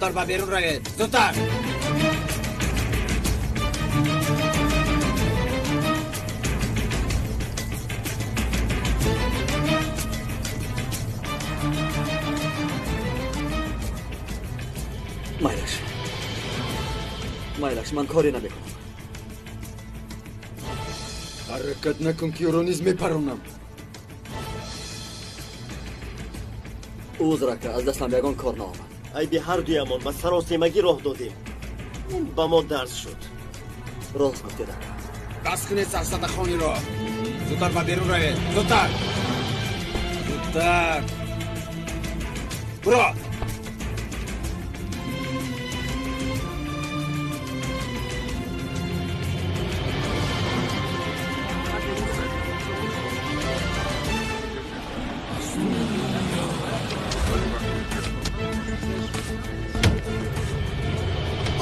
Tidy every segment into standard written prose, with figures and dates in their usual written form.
Зудтар ба берун равед, зудтар! Майлаш, майлаш, ман коре намекунам. Ҳаракат накун, ки ӯро низ мепаронам. Узр, ака, аз дастам ягон кор наомад. Айби ҳар дуямон, ба саросемагӣ роҳ додем. Ин ба мо дарс шуд. Рост гуфтед, ака. Бас кунед сафсатахониро. Зудтар ба берун равед, зудтар, зудтар! Буро!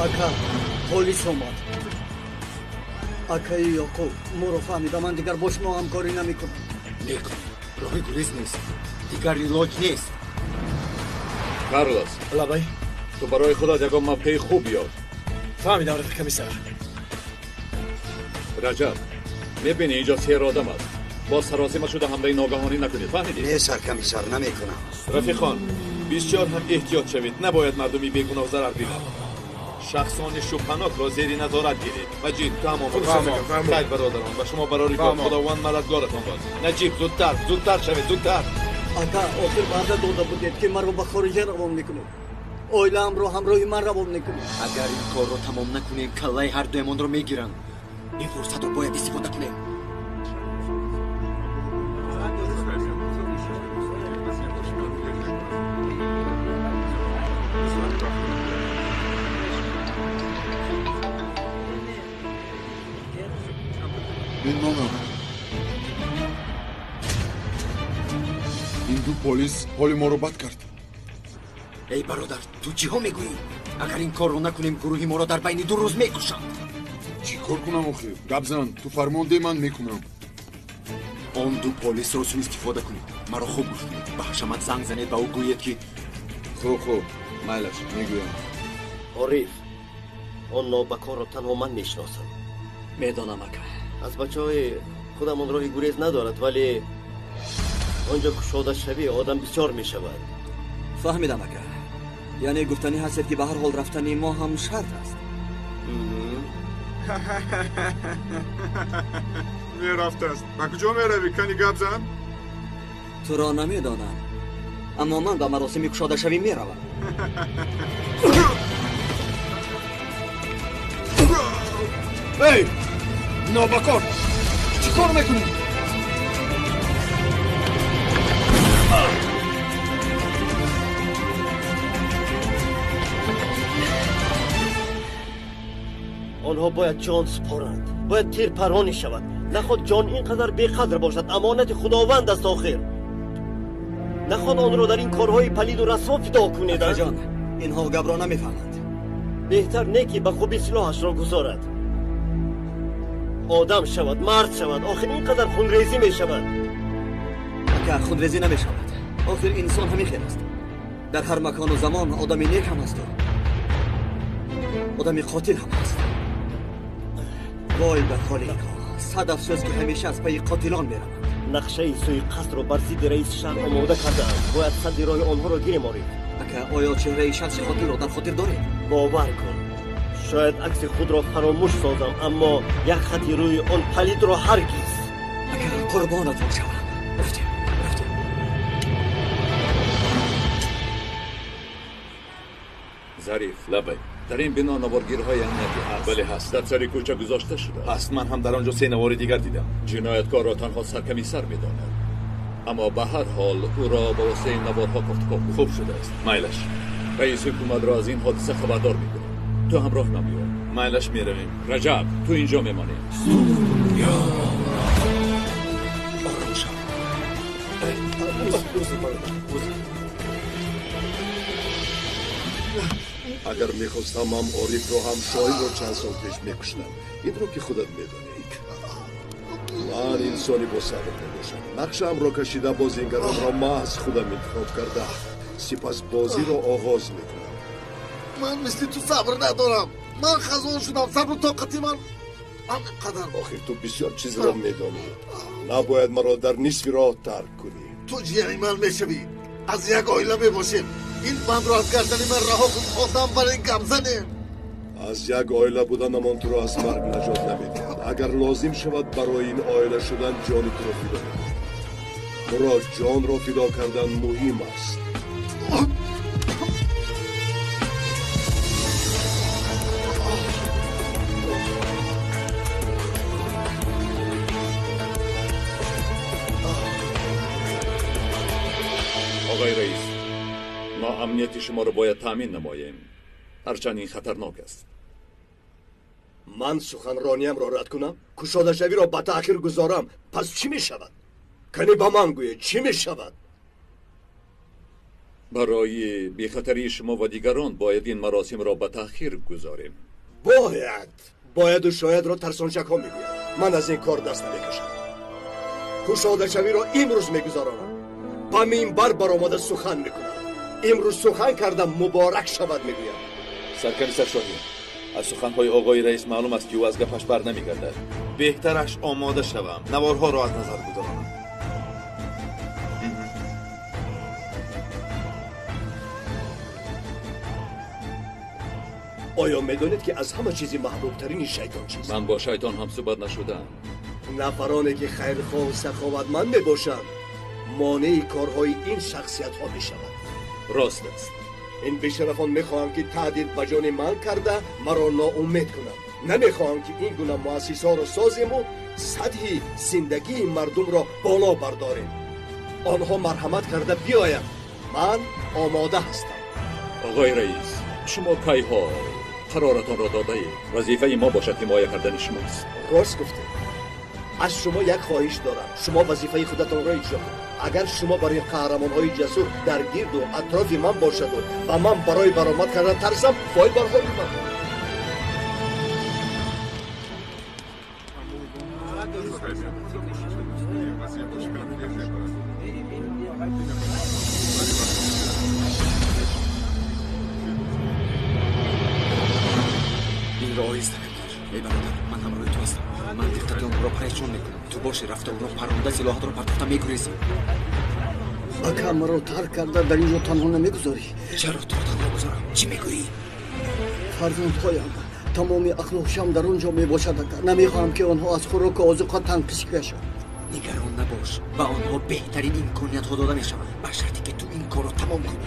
Ака, полис омад. Акаи Ёқуб, моро фаҳмида, ман дигар бо шумо ҳамкорӣ намекунам. Мекунӣ, роҳи гурез нест, дигар илоҷ нест. Карлос, лабай, ту барои худат ягон мавқеи хуб ёб. Фаҳмидам, рафиқ комиссар. Раҷаб, мебинӣ, инҷо сер одам аст. Боз саросима шуда ҳамлаи ногаҳонӣ накунед, фаҳмидӣ? Не, саркомиссар, намекунам. Рафиқон, бисёр ҳам эҳтиёт шавед, набояд мардуми бегуноҳ зарар бинад. Шахсони шубҳанокро зери назорат гиред. Маҷид, ту ҳам омода. Хайр, бародарон, ба шумо барори кор. Худованд мададгоратон бод. Наҷиб, зудтар, зудтар шавед, зудтар! Ака, охир ваъда дода будед, ки маро ба хориҷа равон мекунед. Оилаамро ҳамроҳи ман равон мекунед. Агар ин корро тамом накунем, каллаи ҳар дуямонро мегиранд. Ин фурсатро бояд истифода кунем. Ин номер. Ин ду полис ҳоли моро бад кард. Эй бародар, ту чиҳо мегӯӣ? Агар ин корро накунем, гурӯҳи моро дар байни 2 рӯз мекушанд. Чӣ кор кунам охир? Гап зан, ту фармон де, ман мекунам. Он ду полисро суистифода кунед. Маро хуб гӯш кунед. Ба ҳашамат занг занед, ба ӯ гӯед, ки хуб, хуб, майлаш, мегӯям. Ориф, он нобакорро танҳо ман мешиносам. Медонам, ака. Аз бачаҳои худамон роҳи гурез надорад, вале он ҷо кушода шавӣ одам бисёр мешавад. Фаҳмидам, ака. Яъне гуфтанӣ ҳастед, ки ба ҳар ҳол рафтани мо ҳам шарт аст. Мерафтааст. Ба куҷо меравӣ? Кани гап зан? Туро намедонам, аммо ман ба маросими кушодашавӣ меравам. Эй, нобакор, чӣ кор мекунӣ? Онҳо бояд ҷон супоранд, бояд тирпаронӣ шавад. Наход ҷон ин қадар беқадр бошад, амонати Худованд аст охир. Наход онро дар ин корҳои палиду расво фидо кунед. Акаҷон, инҳо гапро намефаҳманд. Беҳтар не ки ба хубӣ силоҳашро гузорад. Одам шавад, мард шавад, охир ин қадар хунрезӣ мешавад. Ака, хунрезӣ намешавад. Охир инсон ҳамин хел аст. Дар ҳар макону замон одами нек ҳам асту одами қотил ҳам аст. Вой ба ҳоли инҳо, сад афсӯс, ки ҳамеша аз пайи қотилон мераванд. Нақшаи суиқасдро бар зидди раиси шаҳр омода кардаанд. Бояд садди роҳи онҳоро гирем, Ориф. Ака, оё чеҳраи шахси қотилро дар хотир доред? Бовар кун, шояд акси худро фаромӯш созам, аммо як хати рӯи он палидро ҳаргиз. Ака, қурбонатон шавам. Рафтем, рафтем. Зариф, лабай, дар ин бино наворгирҳои амниятӣ ҳаст? Бале, ҳаст. Дар сари кӯча гузошта шудааст. Ҳаст, ман ҳам дар он ҷо 3 навори дигар дидам. Ҷинояткорро танҳо саркамисар медонад, аммо ба ҳар ҳол ӯро ба воситаи наворҳо кофтуков кунед. Хуб шудааст, майлаш. Раиси ҳукуматро аз ин ҳодиса хабардор мекунем. Ту ҳамроҳ ман биё. Майлаш, меравем. Раҷаб, ту инҷо мемонӣ. Ором шав. Агар мехостам, ҳам Орифро, ҳам Шоҳинро чанд сол пеш мекуштам. Инро ки худат медонӣ. Ман инсони босабр мебошам. Нақшаамро кашида, бозингаронро маҳз худам интихоб карда, сипас бозиро оғоз мекунам. Ман мисли ту сабр надорам. Ман хазон шудам. Сабру тоқати ман ҳамин қадар. Охир ту бисёр чизро медонӣ. Набояд маро дар нисфи роҳ тарк кунӣ. Ту ҷияни ман мешавӣ. Аз як оила мебошем. Ин бандро аз гардани ман раҳо кун. Одам бар ин гап занем. Аз як оила буданамон туро аз марг наҷот намедиҳад. Агар лозим шавад барои ин оила шудан ҷони туро фидо мекунам. Мурод, ҷонро фидо кардан муҳим аст. آقای رئیس، ما امنیت شما رو باید تأمین نماییم، هرچند این خطرناک است. من سخنرانیم را رد کنم، کشاده‌شوی را به تأخیر گذارم، پس چی می شود؟ کنی با من گویی چی می شود؟ برای بیخطری شما و دیگران باید این مراسم را به تأخیر گذاریم. باید و شاید را ترسانچک ها می گوید. من از این کار دست نمیکشم. کشاده‌شوی را امروز می گذارم. با منبر برآمده سخن میکنم. امروز سخن کردم، مبارک شود میگویم. سرکمیسر شاهین، از سخنهای آقای رئیس معلوم است که او از گپش بر نمیگردد. بهترش آماده شوم، نوارها را از نظر گذارم. آیا میدانید که از همه چیزی محبوب ترین شیطان چیست؟ من با شیطان هم صحبت نشدم. نفرانی که خیرخواه و سخاوتمند میباشند مانع کارهای این شخصیت ها می شود. راست است. این بیشرفان میخواهند که تهدید به جان من کرده مرا ناامید کنند. نمیخواهند که این گونه مؤسسه را سازیم و سطح زندگی مردم را بالا برداریم. آنها مرحمت کرده بیایند. من آماده هستم. آقای رئیس، شما کیها قرارتان را داده اید. وظیفه ما باشد حمایت کردن شماست. راست گفتید. از شما یک خواهش دارم. شما وظیفه خودتان را اجرا کنید. اگر شما برای قهرمان‌های جسور در گرد و اطراف من باشد و من برای برآمد کردن ترسم، وای بر حال من. این را آهسته بگیر. ای برادر، من همراه تو هستم. من دقت آنها را پریشان میکنم. تو باشی رفته او را پرانده سلاحات را پرتافته میگریزی. اکا مرا ترک کرده در اینجا تنها نمیگذاری. چرا تو را تنها گذارم؟ چی میگویی؟ فرزندهایم تمام اخلاقشم در اونجا میباشد. اکا نمیخواهم که آنها از خوراک و آذوقه تنقیص کشند. نگران نباش، به آنها بهترین امکانیت ها داده میشود، به شرطی که تو این کار را تمام کنی.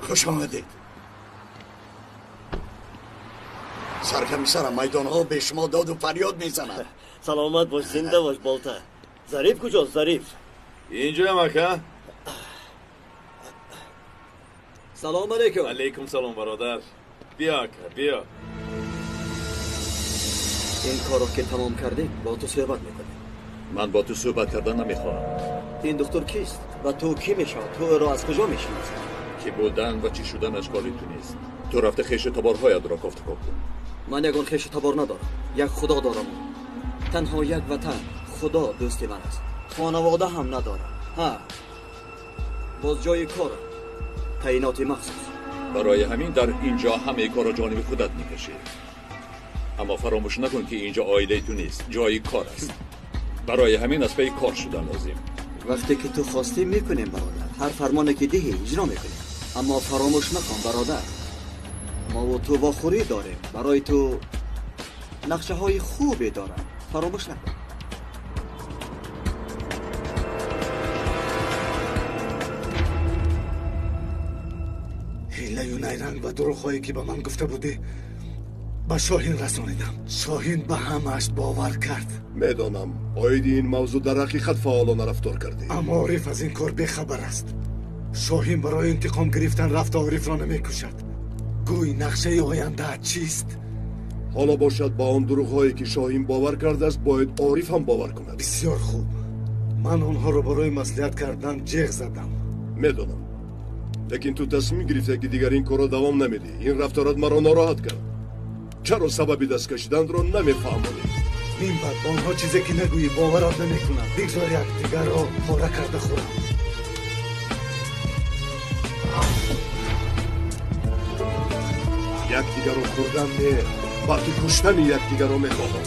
خوش آمدید سرکمیسرم. میدانها به شما داد و فریاد میزنند. سلامت باش، زنده باش بالتا. ظریف کجاست؟ ظریف اینجا هم اکا. سلام علیکم. علیکم سلام برادر. بیا اکا بیا. این کارو که تمام کردیم با تو صحبت میکنیم. من با تو صحبت کردن نمیخواهم. این دکتر کیست و تو کی میشی؟ تو را از کجا میشناسی؟ که بودن و چی شدنش کاری تو نیست. تو رفته خیش تبارهایت را کافت کن. من یگان خیش تبار ندارم، یک خدا دارم، تنها یک وطن. خدا دوست من است. خانواده هم ندارم. ها باز جای کارم تعیینات مخصوص. برای همین در اینجا همه کار را جانب خودت میکشی. اما فراموش نکن که اینجا عائله تو نیست، جای کار است. برای همین از پی کار شدن لازم. وقتی که تو خواستی میکنیم برادر. هر فرمانی که دهی اجرا میکنیم. اما فراموش نکن برادر، ما و تو واخوری داریم. برای تو نقشه های خوبی دارم، فراموش نکن. حیله و نیرنگ و دروغ که به من گفته بودی به شاهین رسانیدم. شاهین به همش باور کرد. میدانم آید این موضوع در حقیقت فعالانه رفتار کردی، اما عارف از این کار بیخبر است. شاهین برای انتقام گرفتن رفت عارف را نمیکشد. گوی نقشه آینده چیست؟ حالا باشد با آن دروغ که شاهین باور کرده است باید عارف هم باور کند. بسیار خوب، من آنها را برای مصلحت کردن جیغ زدم. میدانم، لیکن تو تصمیم گرفته که دیگر این کار را دوام نمیدی. این رفتارات مرا ناراحت کرد. Чаро сабаби даст кашиданро намефаҳмонӣ? Минбаъд ба онҳо чизе ки нагӯӣ боварат намекунанд. Бигзор якдигарро пора карда хӯранд. Якдигарро хӯрдан не, балки куштани якдигарро мехоҳам.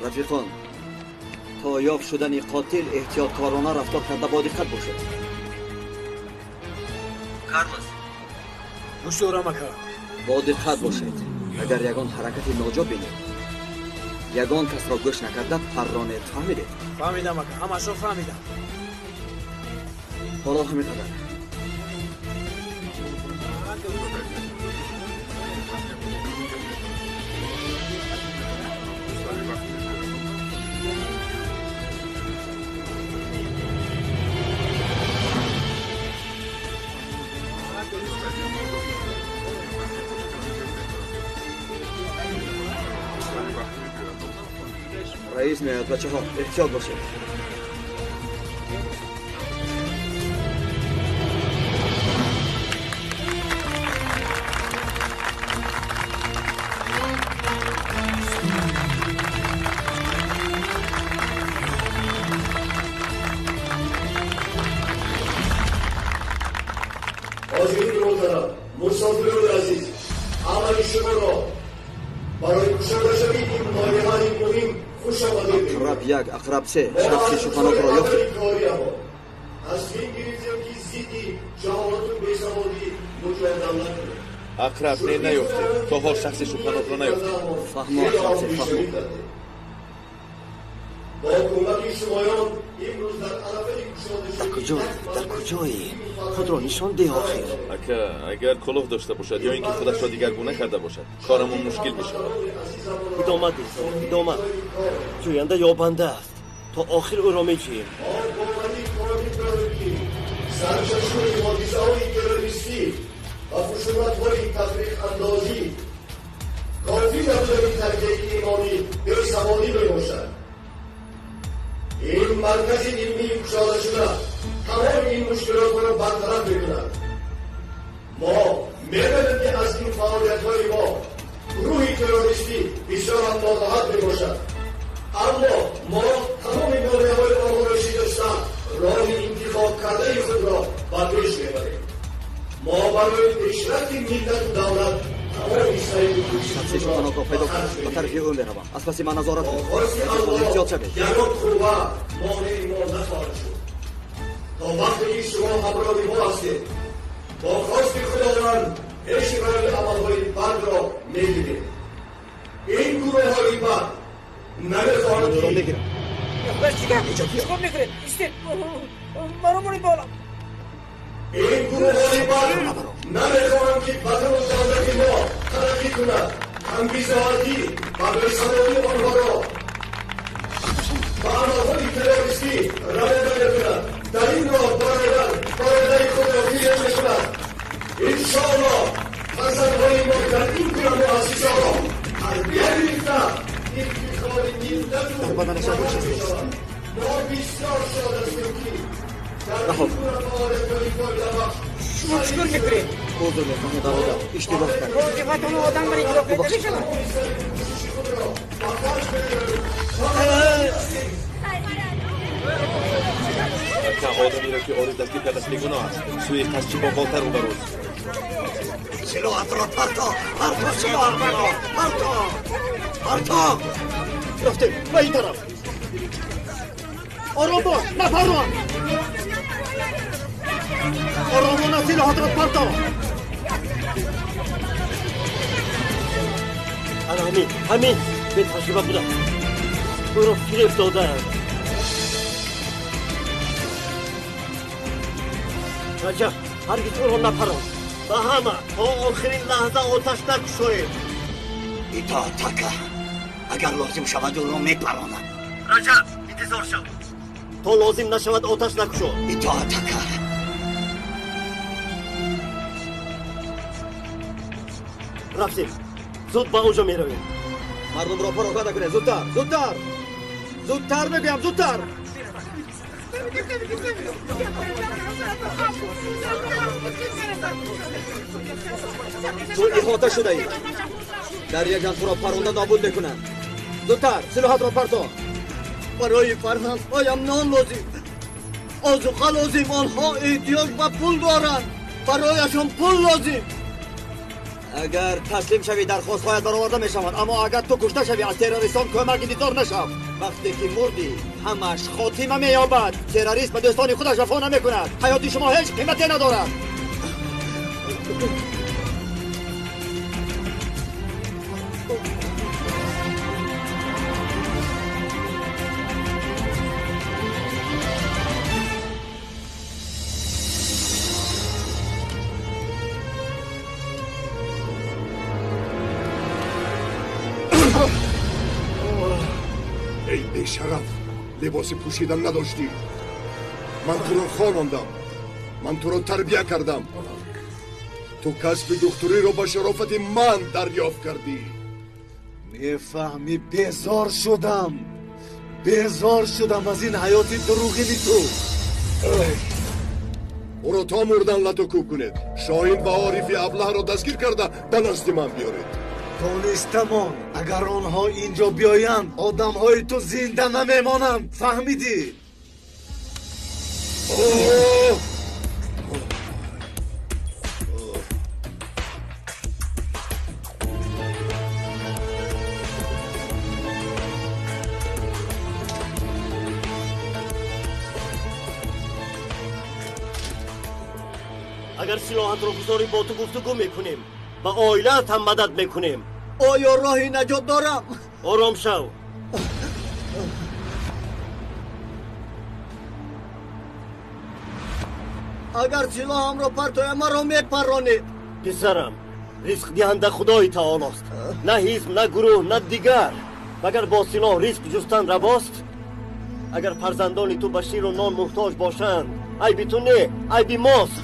Рафиқон, то ёфт шудани қотил эҳтиёткорона рафтор карда бо диққат бошед. Карлос, гӯш дорам ака. Бо диққат бошед. Агар ягон ҳаракати ноҷо бинед, ягон касро гӯш накарда парронед. Фаҳмидед? Фаҳмидам ака, ҳамашро фаҳмидам. Ҳоло ҳамин қадар. Раис меояд, бачаҳо, эҳтиёт бошед. Ҳозирини муҳтарам, мусофирони азиз, ҳамаи шуморо барои кушодашавии ин лоиҳаи муҳим хуш омадед. Ақраб як, ақраб се, шахси шубҳанокро ёфтед. Тасмим гирифтем ки зидди ҷаҳолату бесаводӣ муҷодала кунем. Ақраб не, наёфтед. То ҳол шахси шубҳанокро наёфтед. Фаҳмо, ақраб се, фаҳмо. Бо кӯмаки шумоён имрӯз дар арафаи кушодашавии Дар куҷое? Дар куҷое? Худро нишон деҳ охир. Ака, агар кулоҳ дошта бошад ё ин ки худашро дигаргуна карда бошад, корамон мушкил мешавад. Идома деҳ, идома. Ҷӯянда ёбанда аст. То охир ӯро меҷӯем. Мо боварӣ комил дорем ки сарчашмаи ҳодисаҳои террористӣ ва хушунатҳои тафриқандозӣ кофӣ набудани тарбияи имонӣ бесаводӣ мебошад. Ин маркази илмии кушодашуда тамоми ин мушкилотро бартараф мекунад. Мо медонем ки аз ин фаъолиятҳои мо гурӯҳи террористӣ бисёрам нороҳат мебошад, аммо мо тамоми монеаҳои онҳоро шикаста роҳи интихобкардаи худро ба пеш мебарем. Мо барои пешрафти миллату давлат тамоми саъю Шахси шубҳанокро пайдо кард. Ба тарафи ӯ меравам. Аз паси ман назорат кунед. Хости Рафиқон, Аллоҳ эҳтиёт шавед. ягон қувва монеи мо нахоҳад шуд. То вақте ки шумо ҳамроҳи мо ҳастед, бо хости Худованд пеши роҳи амалҳои бадро мегирем. Ин гурӯҳҳои бад намехоҳанд Ӯро ки мегирам. Чикор мекунед? Истед, маро монед боло. Ин гурӯҳҳои бад намехоҳанд ки ватану давлати мо тараққӣ кунад. Камбизоатӣ ва бесаводии онҳоро ба амалҳои террористӣ равона мекунад. Дар ин роҳ бародар бародари худро фиреб мекунад. Иншоаллоҳ фарзандҳои мо дар ин гуна муассисаҳо тарбия гирифта ифтихори миллату Дар баданаш ягон чиз нест. мо бисёр шод ҳастем ки дар Раҳо. ин гуна фаъолиятҳои фоидабахш Шумо чикор мекунед? Узр мехоҳам, бародар, иштибоҳ кардем. Рози ватану одам бар иҷро карда мешавад. Ака, одамеро ки Ориф дастгир кардааст бегуноҳ аст. Сӯи қасдчӣ бо болта рӯбарӯст. Силоҳатро парто, парто, силоҳатро парто, парто. Рафтем ба ин тараф. Ором бош, напарон. Оромона силоҳатро парто. Ана ҳамин, ҳамин бетаҷриба будааст. Ӯро фиреб додаанд. Раҷаб, ҳаргиз ӯро напарон. Ба ҳама то охирин лаҳза оташ накушоед. Итоат ака, агар лозим шавад ӯро мепаронам. Раҷаб, интизор шав. То лозим нашавад оташ накушо. Итоат ака. Рафтем. Зуд ба он ҷо меравем. Мардумро пароканда кунед. Зудтар, зудтар, зудтар мегӯям, зудтар. Ту иҳота шудаӣ. Дар як ҷан туро паронда нобуд мекунанд. Зудтар силоҳатро партон. Барои фарзандҳоям нон лозим, озуқа лозим. Онҳо эҳтиёҷ ба пул доранд. Барояшон пул лозим. Агар таслим шавӣ, дархостҳоят бароварда мешаванд, аммо агар ту кушта шавӣ, аз террористон кӯмак интизор нашав. Вақте ки мурдӣ, ҳамаш хотима меёбад. Террорист ба дӯстони худаш вафо намекунад. Ҳаёти шумо ҳеҷ қимате надорад. Эй бешараф, либоси пӯшидан надоштӣ. Ман туро хонондам, ман туро тарбия кардам. Ту касби духтуриро ба шарофати ман дарёфт кардӣ. Мефаҳмӣ, безор шудам. Безор шудам аз ин ҳаёти дурӯғини ту. Ӯро то мурдан лату кӯб кунед. Шоҳин ва Орифи аблаҳро дастгир карда ба назди ман биёред. Донистамон, агар онҳо инҷо биёянд, одамҳои ту зинда намемонанд. Фаҳмидӣ? Агар силоҳатро гузорӣ, бо ту гуфтугӯ мекунем, ба оилаат ҳам мадад мекунем. Оё роҳи наҷот дорам? Ором шав. Агар силоҳамро партоям, маро мепаронед. Писарам, ризқдиҳанда Худои таолост, на ҳизб, на гурӯҳ, на дигар. Магар бо силоҳ ризқ ҷустан равост? Агар фарзандони ту ба ширу нон муҳтоҷ бошанд, айби ту не, айби мост.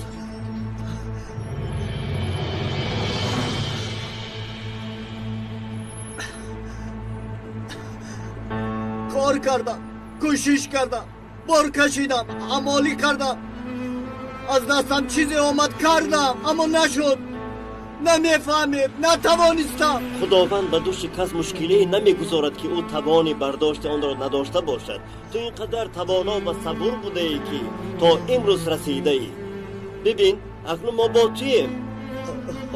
Кор кардам, кӯшиш кардам, бор кашидам, ҳамолӣ кардам. Аз дастам чизе омад кардам, аммо нашуд. Намефаҳмед, натавонистам. Худованд ба дӯши кас мушкилие намегузорад, ки ӯ тавони бардошти онро надошта бошад. Ту ин қадар тавоно ва сабур будаӣ, ки то имрӯз расидаӣ. Бибин, акнун мо бо туем.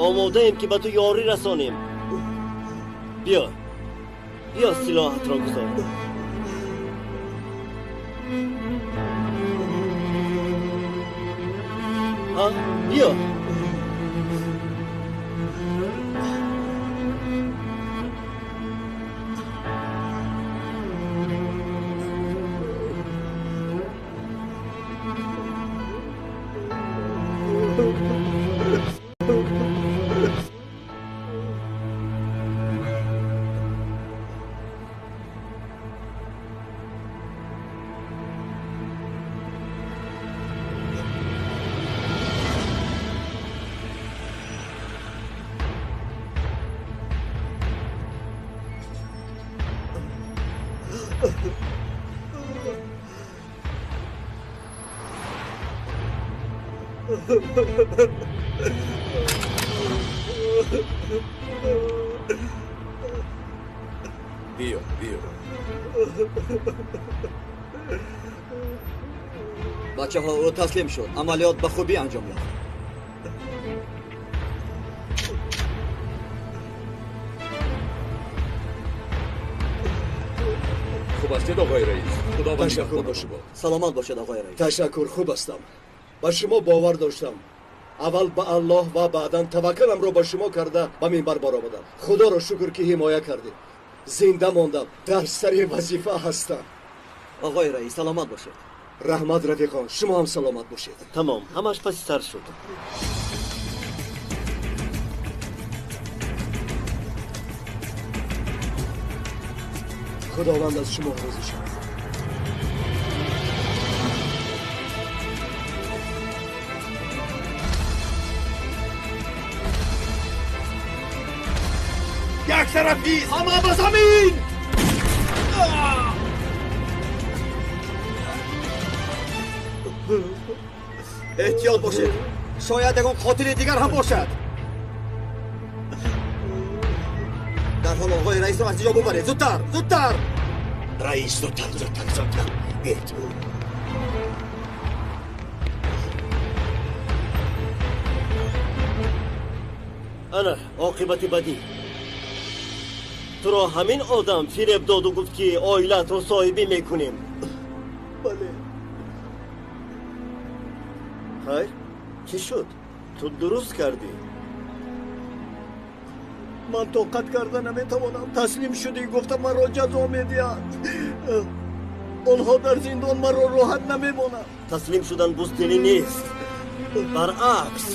Омодаем, ки ба ту ёрӣ расонем. Биё, биё, силоҳатро гузор. Ҳа, биё. Биё, биё. Бачаҳо, ӯ таслим шуд. Амалиёт ба хубӣ анҷом ёфт. Хуб ҳастед, оқои раис? Худованд нигаҳбон бошад. Саломат бошед, оқои раис. Ташаккур, хуб ҳастам. Ба шумо бовар доштам. Аввал ба Аллоҳ ва баъдан таваккаламро ба шумо карда ба минбар баромадам. Худоро шукр, ки ҳимоя кардед. Зинда мондам, дар сари вазифа ҳастам. Оқои раис, саломат бошед. Раҳмат, рафиқон, шумо ҳам саломат бошед. Тамом, ҳамаш паси сар шуд. Худованд аз шумо розӣ шавад. Як тарафӣ, ҳама ба замин! Эҳтиёт бошед, шояд ягон қотили дигар ҳам бошад. Дарҳол оғои раисро аз инҷо бубаред. Зудтар, зудтар! Раис, зудтар, зудтар, зудтар. Биёед. Ана оқибати бадӣ. Туро ҳамин одам фиреб доду гуфт, ки оилаатро соҳибӣ мекунем. Бале. Хайр, чӣ шуд? Ту дуруст кардӣ. Ман тоқат карда наметавонам. Таслим шудӣ, гуфта маро ҷазо медиҳанд. Онҳо дар зиндон маро роҳат намемонанд. Таслим шудан буздилӣ нест. Баръакс,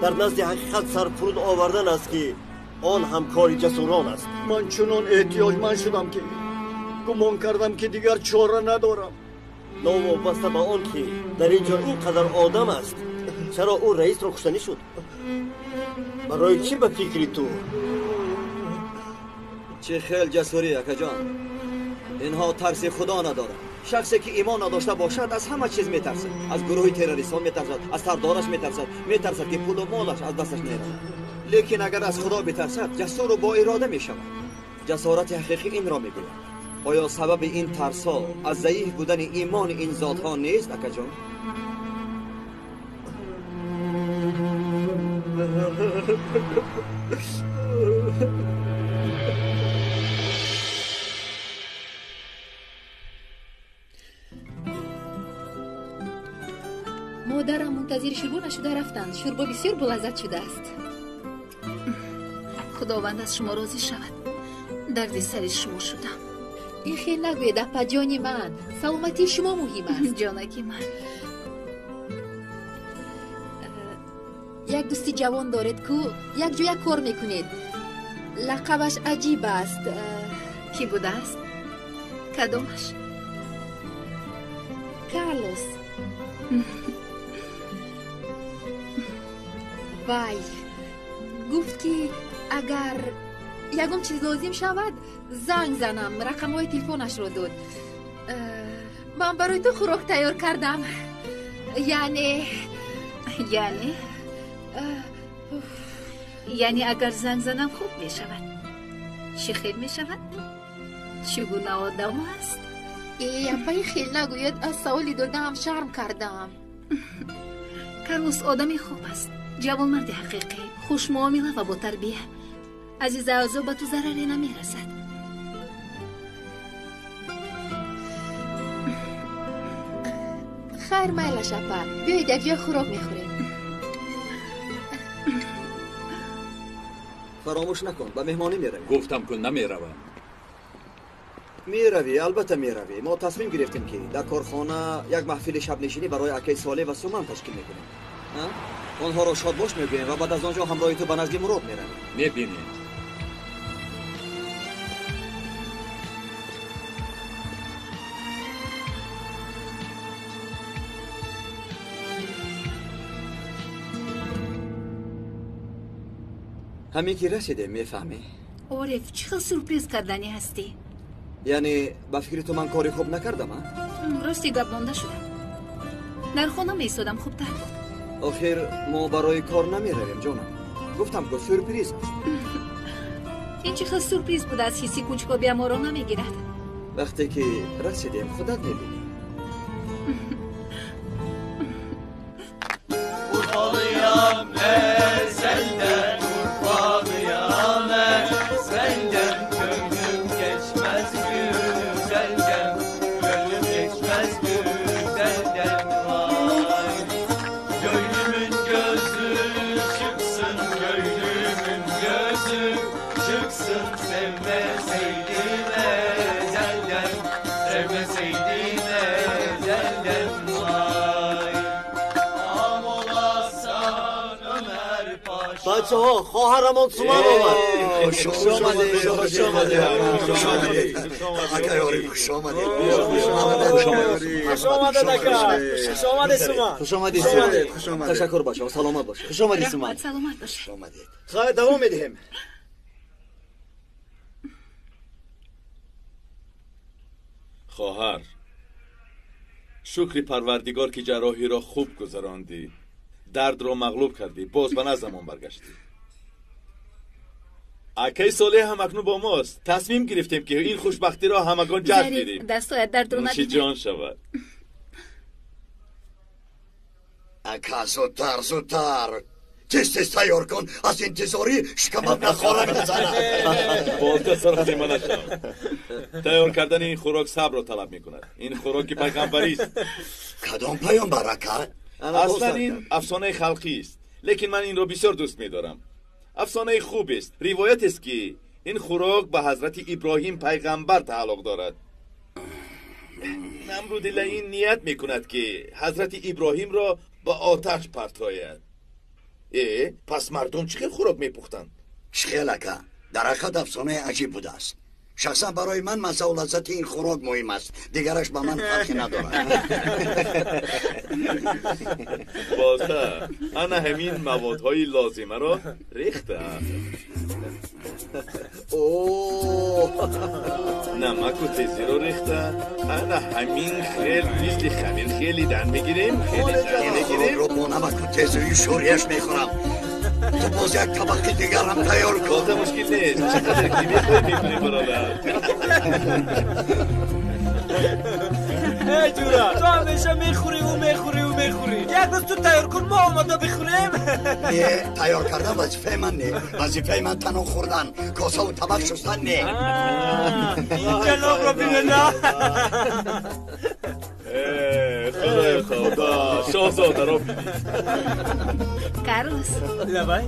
дар назди ҳақиқат сарфуруд овардан аст, ки он ҳам кори ҷасурон аст. Ман чунон эҳтиёҷманд шудам, ки гумон кардам, ки дигар чора надорам. Новобаста ба он ки дар ин ҷо ин қадар одам аст, чаро ӯ раисро куштанӣ шуд? Барои чӣ ба фикри ту? Чӣ хел ҷасурӣ, акаҷон. Инҳо тарси худо надоранд. Шахсе ки имон надошта бошад, аз ҳама чиз метарсад. Аз гурӯҳи террористҳо метарсад, аз сардораш метарсад, метарсад, ки пулу молаш аз дасташ меравад. Лекин агар аз худо битарсад, ҷасуру бо ирода мешавад. Ҷасорати ҳақиқӣ инро мегӯяд. Оё сабаби ин тарсҳо аз заиф будани имони ин зотҳо нест, акаҷон? Модарам мунтазири шӯрбо нашуда рафтанд. Шӯрбо бисёр болаззат шудааст. Худованд аз шумо розӣ шавад. Дарди сари шумо шудам. Ин хел нагӯед, апаҷони ман. Саломатии шумо муҳим аст. Ҷонаки ман. Як дӯсти ҷавон доред, ку якҷоя кор мекунед. Лақабаш аҷиб аст. Кӣ будааст? Кадомаш? Карлос. Вай, гуфт, ки агар ягон чиз лозим шавад, занг занам. Рақамҳои телефонашро дод. Ман барои ту хӯрок тайёр кардам. Яъне Яъне? Яъне агар занг занам, хуб мешавад. Чӣ хел мешавад? Чӣ гуна одам аст? Э, апаи, хел нагӯед. Аз саволи додаам шарм кардам. Карлос одами хуб аст, ҷавонмарди ҳақиқӣ, хушмуомила ва ботарбия. Азиза, азо ба ту зараре намерасад. Хайр, майлаш, апа. Биёед, якҷоя хӯрок мехӯрем. Фаромӯш накун, ба меҳмонӣ меравӣ. Гуфтам, ку намеравам. Меравӣ, албатта меравӣ. Мо тасмим гирифтем, ки дар корхона як маҳфили шабнишинӣ барои акаи Солеҳ ва Суман ташкил мекунем. Онҳоро шодбош мегӯем ва баъд аз он ҷо ҳамроҳи ту ба назди Мурод меравем. Мебинем. Ҳамин ки расидем, мефаҳмӣ. Ориф, чӣ хел сюрприз карданӣ ҳастӣ? Яъне ба фикри ту ман кори хуб накардам, а? Рости гап, монда шудам. Дар хона меистодам, хубтар буд. Охир мо барои кор намеравем, ҷонам. Гуфтам ку, сюрприз аст. Ин чӣ хел сюрприз будааст? Ҳисси кунҷкобия моро намегирад. Вақте ки расидем, худат мебинӣ. Urfalıyam ezelden, Urfalıyam ezelden. Gönlüm geçmez güzelden, gönlüm geçmez güzelden vay. Gönlümün gözü çıksın, gönlümün gözü çıksın. Sevmeseydim ezelden, sevmeseydim ezelden vay. Бачаҳо, хоҳарамон Суман омад. Хуш омадед, хуш омадед, хуш омадед, акаи Ориф, хуш омадед. Хуш омадед, ака. Хуш омадед, Суман. Хуш омадед, Суман. Ташаккур, бачаҳо, саломат бошед. Хуш омадед, Суман. Раҳмат, саломат бошед. Хуш омадед. Хайр, давом медиҳем. Хоҳар, шукри Парвардигор, ки ҷарроҳиро хуб гузарондӣ. Дардро мағлуб кардӣ, боз ба наздамон баргаштӣ. Акаи Солеҳ ҳам акнун бо мост. Тасмим гирифтем ки ин хушбахтиро ҳамагон ҷашн гирем. Дастҳоят дардро нӯши ҷон шавад. Ака, зудтар, зудтар, тез тез тайёр кун, аз интизорӣ шикамам нахора мезанад. Болта саросима нашав. Тайёр кардани ин хӯрок сабрро талаб мекунад. Ин хӯроки пайғамбарист. Кадом паёмбар, ака? Аслан ин афсонаи халқист, лекин ман инро бисёр дӯст медорам. Афсонаи хубест. Ривоятест ки ин хӯрок ба ҳазрати Иброҳим пайғамбар тааллуқ дорад. Намруди лаин ният мекунад ки ҳазрати Иброҳимро ба оташ партояд. Пас мардум чӣ хел хӯрок мепухтанд? Чӣ хел, ака? Дар ҳақиқат афсонаи аҷиб будааст. Шахсан барои ман маззаву лаззати ин хӯрок муҳим аст, дигараш ба ман фарқе надорад. Болта, ана ҳамин маводҳои лозимаро рехтам. Намаку тезиро рехта, ана ҳамин хел мисли хамир хеле дан мегирем, хеле дан мегирем. Хӯрокро бо намаку тезии шӯрияш мехӯрам. Ту боз як табақи дигар ҳам тайёр кун. Болта, мушкил нест. Чӣ қадар ки мехоҳӣ мекунӣ, бародар. Эй ҷура, ту ҳамеша мехӯриву мехӯриву мехӯрӣ. Як рӯз ту тайёр кун, мо омода бихӯрем. Не, тайёр кардан вазифаи ман не. Вазифаи ман танҳо хӯрдан, косаву табақ шустан не. Ин ҷанобро бинена. Худои худо, шоҳзодаро бинед. Карлос. Лабай.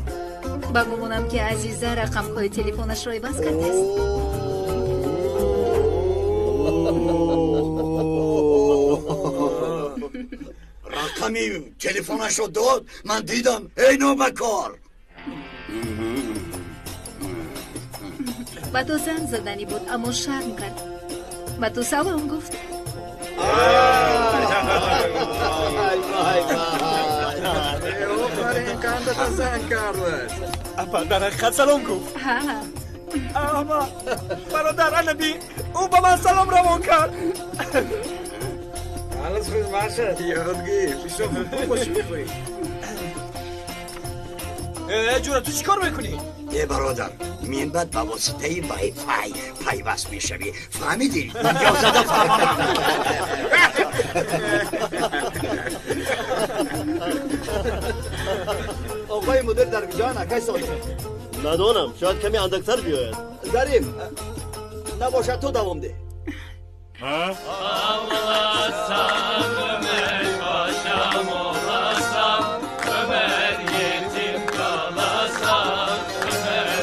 Ба гумонам ки Азиза рақамҳои телефонашро иваз кардааст. Рақами телефонашро дод, ман дидам. Эй нобакор! Ба ту занг заданӣ буд, аммо шарм кард. Ба ту салом гуфт. Апа, дар ҳақиқат салом гуфт. Ама бародар, анаби ӯ ба ман салом равон кард. Ҷура, ту чӣ кор мекунӣ? Э бародар, минбаъд ба воситаи вайфай пайваст мешавӣ. Фаҳмидӣ? Иҷозада фаҳмам. Оқои мудир дар куҷоянд, акай Солеҳ? Надонам, шояд каме андактар биёяд. Зариф, набошад ту давом деҳ. Ağlasan Ömer paşam olasan, Ömer yetim kalasan, Ömer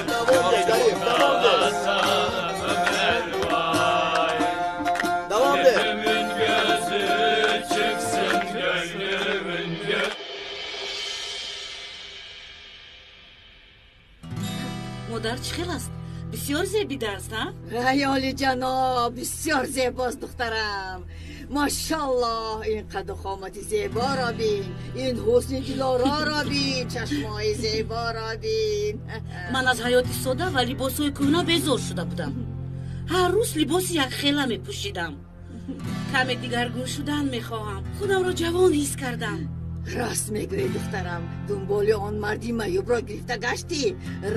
kalasan, Ömer vay. Gözümün gözü çıksın, gönlümün gözü. Модар чӣ хел аст? Бисёр зебида аст, а? Ай олиҷаноб, бисёр зебост духтарам. Машаллоҳ, ин қаду қомати зеборо бин, ин ҳусни дилороро бин, чашмои зеборо бин. Ман аз ҳаёти сода ва либосҳои кӯҳна безор шуда будам. Ҳар рӯз либоси якхела мепӯшидам. Каме дигаргун шудан мехоҳам. Худамро ҷавон ҳис кардам. Рост мегӯӣ, духтарам. Дунболи он марди маъюбро гирифта гаштӣ,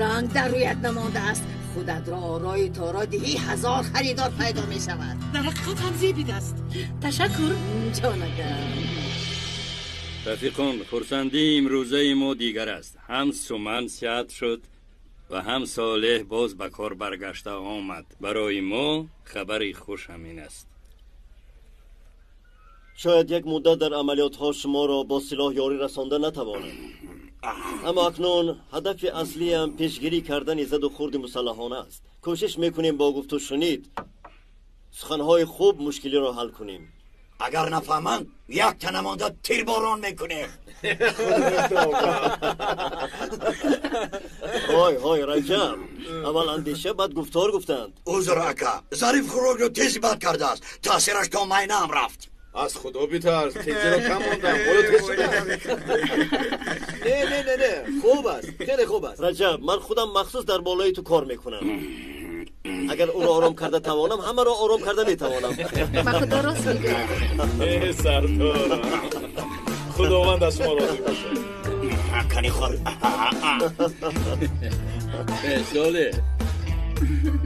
ранг дар рӯят намондааст. Худатро орои торо диҳӣ, ҳазор харидор пайдо мешавад. Дар ҳақиқат ҳам зебидааст. Ташаккур. Ҷонакам. Рафиқон, хурсандии имрӯзаи мо дигар аст. Ҳам Суман сиҳат шуд ва ҳам Солеҳ боз ба кор баргашта омад. Барои мо хабари хуш ҳамин аст. Шояд як муддат дар амалиётҳо шуморо бо силоҳ ёрӣ расонда натавонам, аммо акнун ҳадафи аслиам пешгирӣ кардани заду хурди мусаллаҳона аст. Кӯшиш мекунем бо гуфту шунид суханҳои хуб мушкилиро ҳал кунем. Агар нафаҳманд, якта намонда тирборон мекунем. Ҳой ҳой, Раҷаб, аввал андеша, баъд гуфтор гуфтанд. Узр, ака, Зариф хӯрокро тези бад кардааст. Таъсираш то майнаам рафт. Аз худо битарс, тезиро кам мондам. Ҳоло тез шуда. Не, не, не, не, хуб аст, хеле хуб аст. Раҷаб, ман худам махсус дар болои ту кор мекунам. Агар ӯро ором карда тавонам, ҳамаро ором карда метавонам. Ба худо рост мегӯяд. Э сардор, худованд аз шумо розӣ бошад. Кани хӯр. Солеҳ,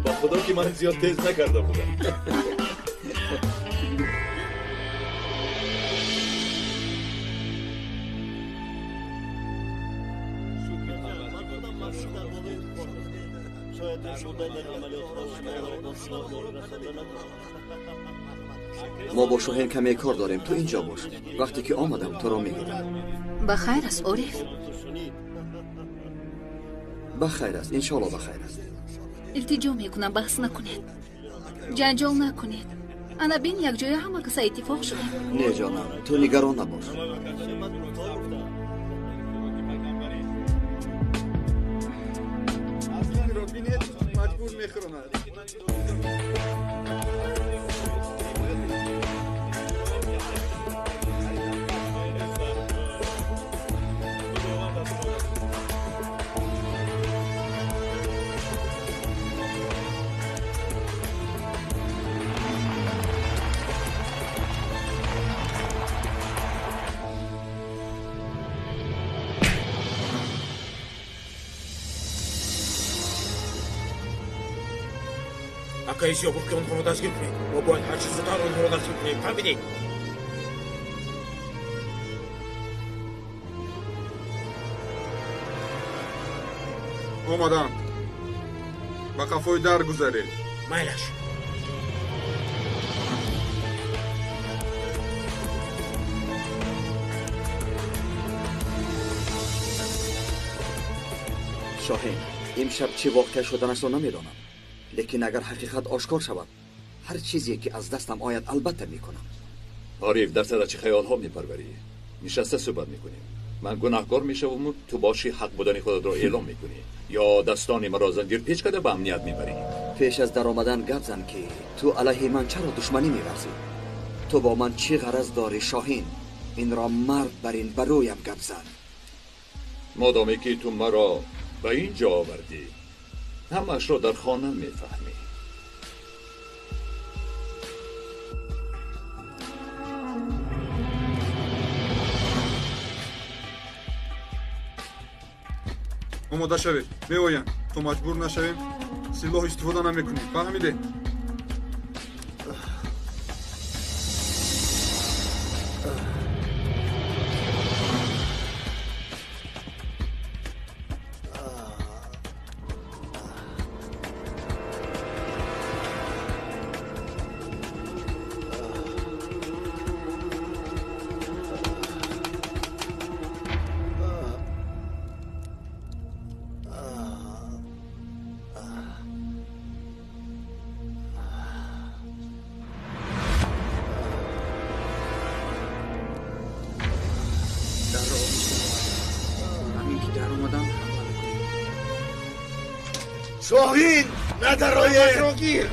ба худо ки ман зиёд тез накарда будам. Мо бо Шоҳин каме кор дорем. Ту инҷо бош. Вақте ки омадам туро мегирам. Ба хайр аст, Ориф? Ба хайр аст, иншоалло ба хайр аст. Илтиҷо мекунам, баҳс накунед, ҷанҷол накунед. Ана бин, якҷоя ҳама каса иттифоқ шудем. Не ҷонам, ту нигарон набош. Маҷбур мехӯронад. Акаи Зиё гуфт, ки онҳоро дастгир кунед. Мо бояд ҳарчи зудтар онҳоро дастгир кунем. Фаҳмидед? Омадам. Ба қафои дар гузаред. Майлаш. Шоҳин, имшаб чӣ воқеа шуданашро намедонам. Лекин агар ҳақиқат ошкор шавад, ҳар чизе ки аз дастам ояд, албатта мекунам. Ориф, дар сара чӣ хаёлҳо мепарварӣ? Нишаста суҳбат мекунем. Ман гунаҳкор мешаваму ту боши ҳақ будани худатро эълом мекунӣ. Ё дастони маро занҷирпеч карда ба амният мебарӣ. Пеш аз даромадан гап зан, ки ту алайҳи ман чаро душманӣ меварзӣ? Ту бо ман чӣ ғараз дорӣ, Шоҳин? Инро мард бар ин ба рӯям гап зан. Модоме ки ту маро ба ин ҷо овардӣ, ҳамаашро дар хона мефаҳмӣ. Омода шавед, меоянд. То маҷбур нашавем, силоҳ истифода намекунем. Фаҳмиде? Шоҳин, надароед! Гир!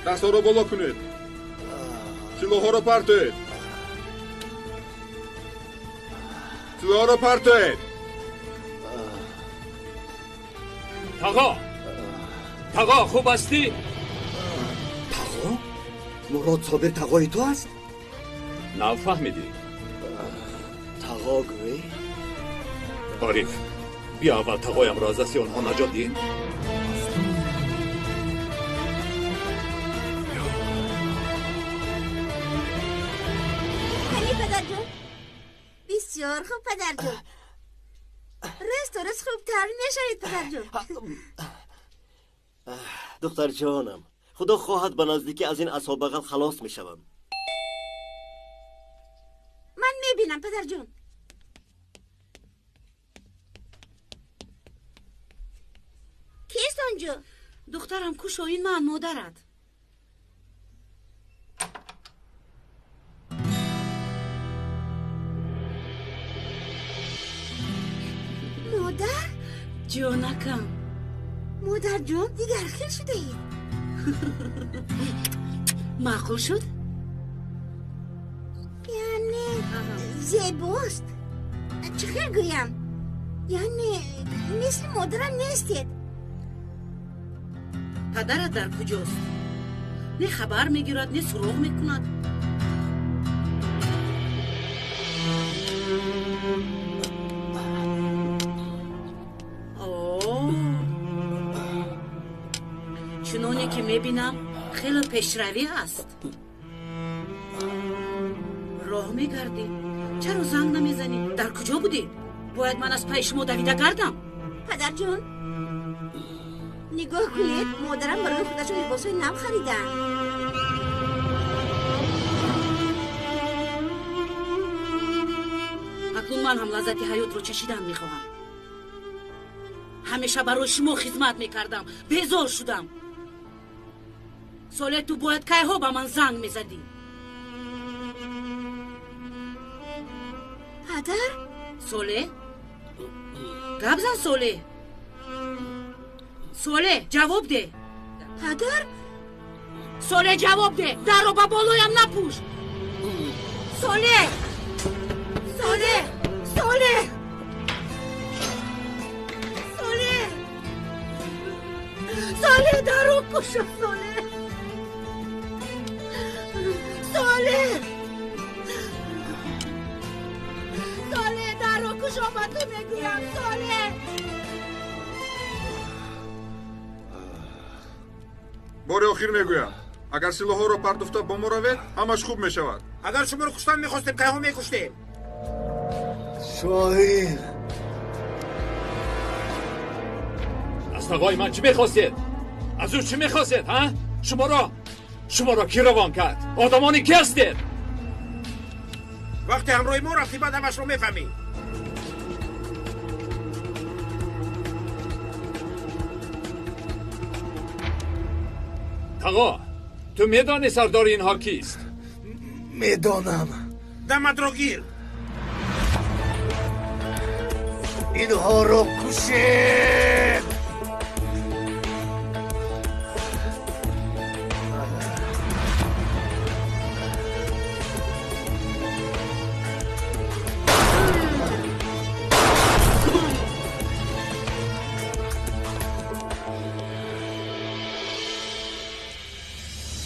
Дастҳоро боло кунед. Силоҳҳоро партоед. Силоҳҳоро партоед. Тағо! Тағо, хуб ҳастӣ? Тағо? Мурод Собир тағои ту аст? Нафаҳмидӣ. Тағо гӯӣ? Ориф, биё аввал тағоямро аз дасти онҳо наҷот диҳем. Бисёр хуб, падарҷон. Рӯз то рӯз хубтар мешавед, падарҷон. Духтарҷонам, Худо хоҳад ба наздикӣ аз ин асобағал халос мешавам. Ман мебинам, падарҷон. Кист онҷо? Духтарам, кушо, ин ман, модарат. Модар? Ҷонакам. Модарҷон, дигар хел шудаед. Маъқул шуд? Яъне зебост. Чӣ хел гӯям? Яъне мисли модарам нестед. Падарат дар куҷост? Не хабар мегирад, не суроғ мекунад. Чуноне ки мебинам, хеле пешравӣ ҳаст. Роҳ мегардӣ. Чаро занг намезанӣ? Дар куҷо будӣ? Бояд ман аз пайи шумо давида гардам. Падарҷон, нигоҳ кунед, модарам барои худашон либосҳои нав харидаанд. Акнун ман ҳам лаззати ҳаётро чашидан мехоҳам. Ҳамеша барои шумо хизмат мекардам, безор шудам. Соле, ту бояд кайҳо ба ман занг мезадӣ. Падар? Соле? Гап зан, Соле. Соле, ҷавоб деҳ. Падар? Соле, ҷавоб деҳ. Дарро ба болоям напӯш. Соле! Соле! Соле! Соле! Соле, дарро кушо, Соле! Соле! Соле, дарро кушо, ба ту мегӯям, Соле! Бори охир мегӯям, агар силоҳҳоро пардуфта бо мо равед, ҳамаш хуб мешавад. Агар шуморо куштан мехостем, кайҳо мекуштем. Шоҳин! Аз тағои ман чӣ мехостед? Аз ӯ чӣ мехостед, ҳа? Шуморо кӣ равон кард? Одамони кӣ ҳастед? Вақте ҳамроҳи мо рафтӣ, баъд ҳамашро мефаҳмӣ. Тағо, ту медонӣ сардори инҳо кист? Медонам. Даматро гир. Инҳоро кушед!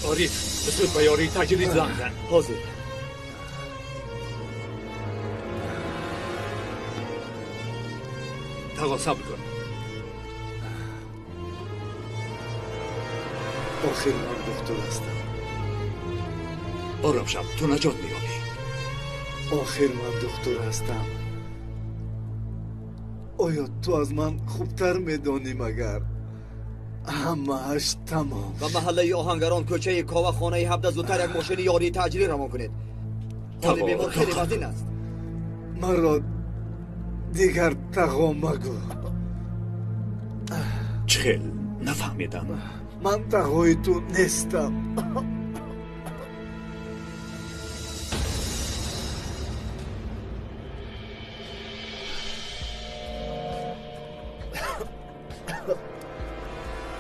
Ориф, зуд ба ёрии таҷрид занг зан. Ҳозир. Тағо, сабр кун. Охир ман духтур ҳастам. Ором шав, ту наҷот меёбӣ. Охир ман духтур ҳастам. Оё ту аз ман хубтар медонӣ магар? Ҳамааш тамом. Ба маҳаллаи Оҳангарон, кӯчаи Кова, хонаи 17, зудтар як мошини ёрии таъҷилӣ равон кунед. Ҳоли бемор хеле вазнин аст. Маро дигар тағо магӯ. Чӣ хел? Нафаҳмидам. Ман тағои ту нестам.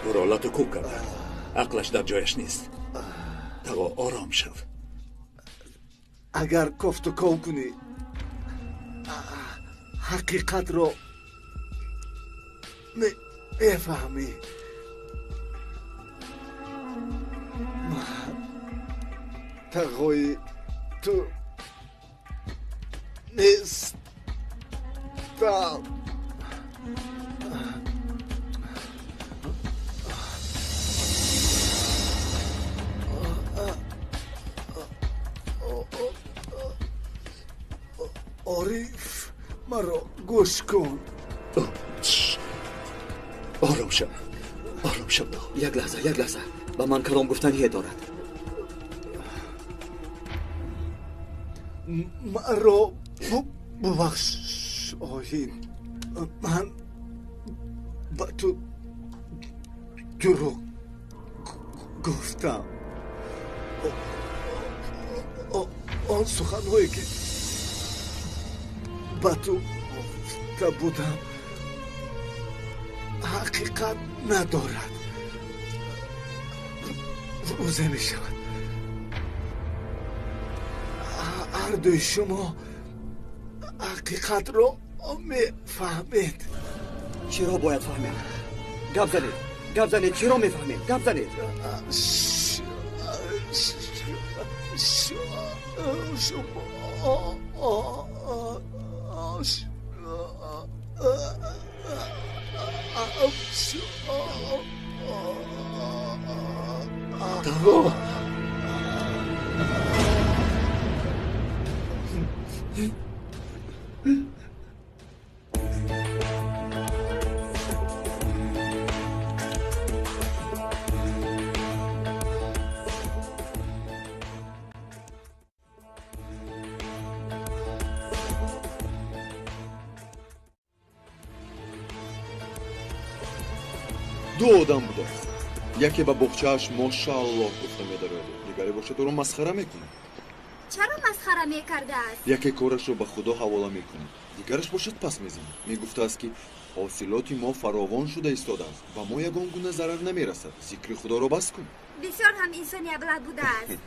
Ӯро лату кӯб карданд. Ақлаш дар ҷояш нест. Тағо, ором шав. Агар кофту ков кунӣ, ҳақиқатро мефаҳмӣ. Ман тағои ту нестам. Ориф, маро гӯш кун. Ором шав, ором шав. Як лаҳза, як лаҳза. Ба ман калом гуфтание дорад. Маро бубахш, Шоҳин. Ман ба ту дурӯғ гуфтам. Он суханҳое ки ба ту гуфта будам ҳақиқат надорад. Рӯзе мешавад ҳардуи шумо ҳақиқатро мефаҳмед. Чиро бояд фаҳмем? Гап занед, гап занед, чиро мефаҳмем? Гап занед. Шумо Ду одам будааст. Яке ба боғчааш мошааллоҳ гуфта медарояд, дигаре бошад ӯро масхара мекунад. Чаро масхара мекардааст? Яке корашро ба Худо ҳавола мекунад, дигараш бошад пас мезанад. Мегуфтааст, ки ҳосилоти мо фаровон шуда истодааст, ба мо ягон гуна зарар намерасад. Зикри Худоро бас кун. Бисёр ҳам инсони аблаҳ будааст.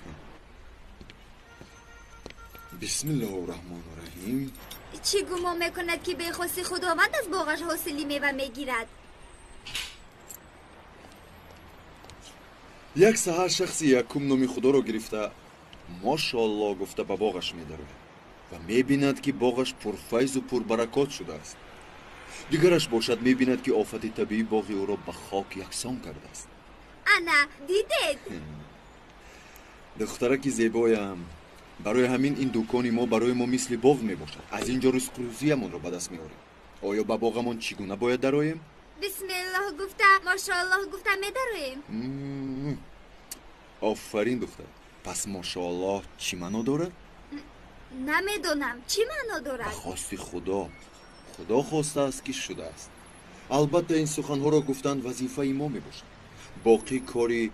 Бисмиллоҳу раҳмону раҳим. Чӣ гумон мекунад, ки бехости Худованд аз боғаш ҳосили мева мегирад? Як саҳар шахси якум номи Худоро гирифта мошоаллоҳ гуфта ба боғаш медарояд ва мебинад, ки боғаш пурфайзу пурбаракот шудааст. Дигараш бошад мебинад, ки офати табиӣ боғи ӯро ба хок яксон кардааст. Ана, дидед? Духтараки зебоям, барои ҳамин ин дукони мо барои мо мисли боғ мебошад. Аз ин ҷо ризқу рӯзиямонро ба даст меорем. Оё ба боғамон чӣ гуна бояд дароем? Бисмиллоҳ гуфта, мошоаллоҳ гуфта медароем. Офарин, духтар. Пас мошоаллоҳ чӣ маъно дорад? Намедонам, чӣ маъно дорад? Ба хости Худо. Худо хостааст, ки шудааст. Албатта ин суханҳоро гуфтан вазифаи мо мебошад. Боқӣ кори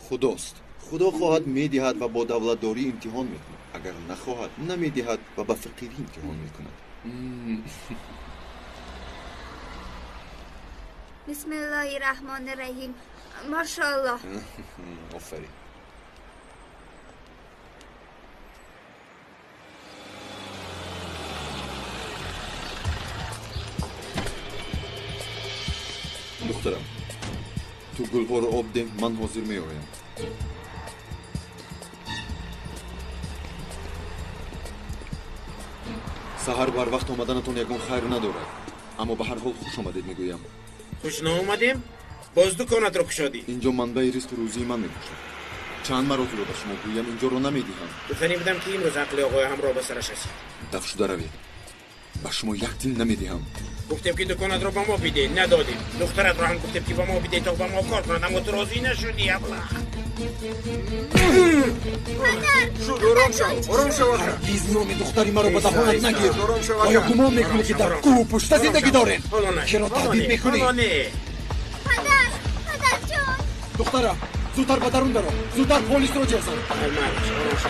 Худост. Худо хоҳад медиҳад ва бо давлатдорӣ имтиҳон мекунад. Агар нахоҳад, намедиҳад ва ба фақирӣ имтиҳон мекунад. Бисмиллоҳи раҳмони раҳим. Мошоаллоҳ. Офарин. Духтарам, ту гулҳоро об деҳ, ман ҳозир меоям. Саҳар барвақт омаданатон ягон хайр надорад, аммо ба ҳар ҳол хуш омадед мегӯям. Хуш наомадем? Боз дуконатро кушодӣ? Инҷо манбаи ризқу рӯзии ман мебошад. Чанд маротиба ба шумо гӯям, инҷоро намедиҳам. Гуфтанӣ будам, ки имрӯз ақли оғои ҳамроҳ ба сараш расид. Даф шуда равед. Ба шумо як тин намедиҳам. Гуфтем, ки дуконатро ба мо бидеҳ, надодем. Духтаратро ҳам гуфтем, ки ба мо бидеҳ, то ба мо кор кунад, аммо ту розӣ нашудӣ, аблаҳ. Падар! Шуд, ором шав, ором шав. Ҳаргиз номи духтари маро ба даҳонат нагир. Оё гумон мекунӣ, ки дар кӯҳу пушта зиндагӣ дорем? Киро таҳдид мекунӣ? Падар! Падарҷон! Духтарам, зудтар ба дарун даро, зудтар полисро ҷеғ зан.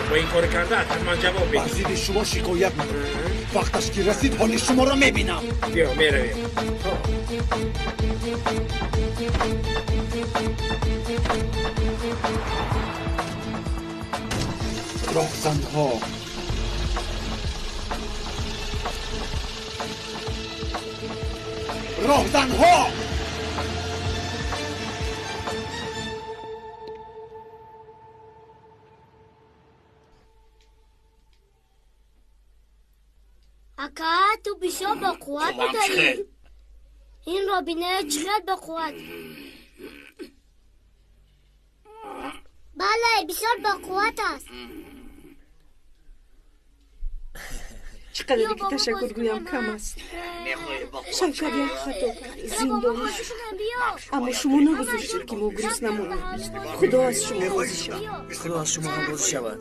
Бо ин кори кардаат ҳатман ҷавоб медиҳӣ. Бар зидди шумо шикоят мекунам. Вақташ ки расид, ҳоли шуморо мебинам. Биё, меравем. Роҳзанҳо. Роҳзанҳо! Ака, ту бисёр бо қувват будаӣ. Инро бинед, чӣ қадр бо қувват. Бале, бисёр бо қувват аст. Чӣ қадаре ки ташаккур гӯям кам аст. Шавкат як хато кард, зиндонӣ шуд. Аммо шумо нагузоштед ки мо гурусна монем. Худо аз шумо розӣ шавад. Худо аз шумо ҳам розӣ шавад.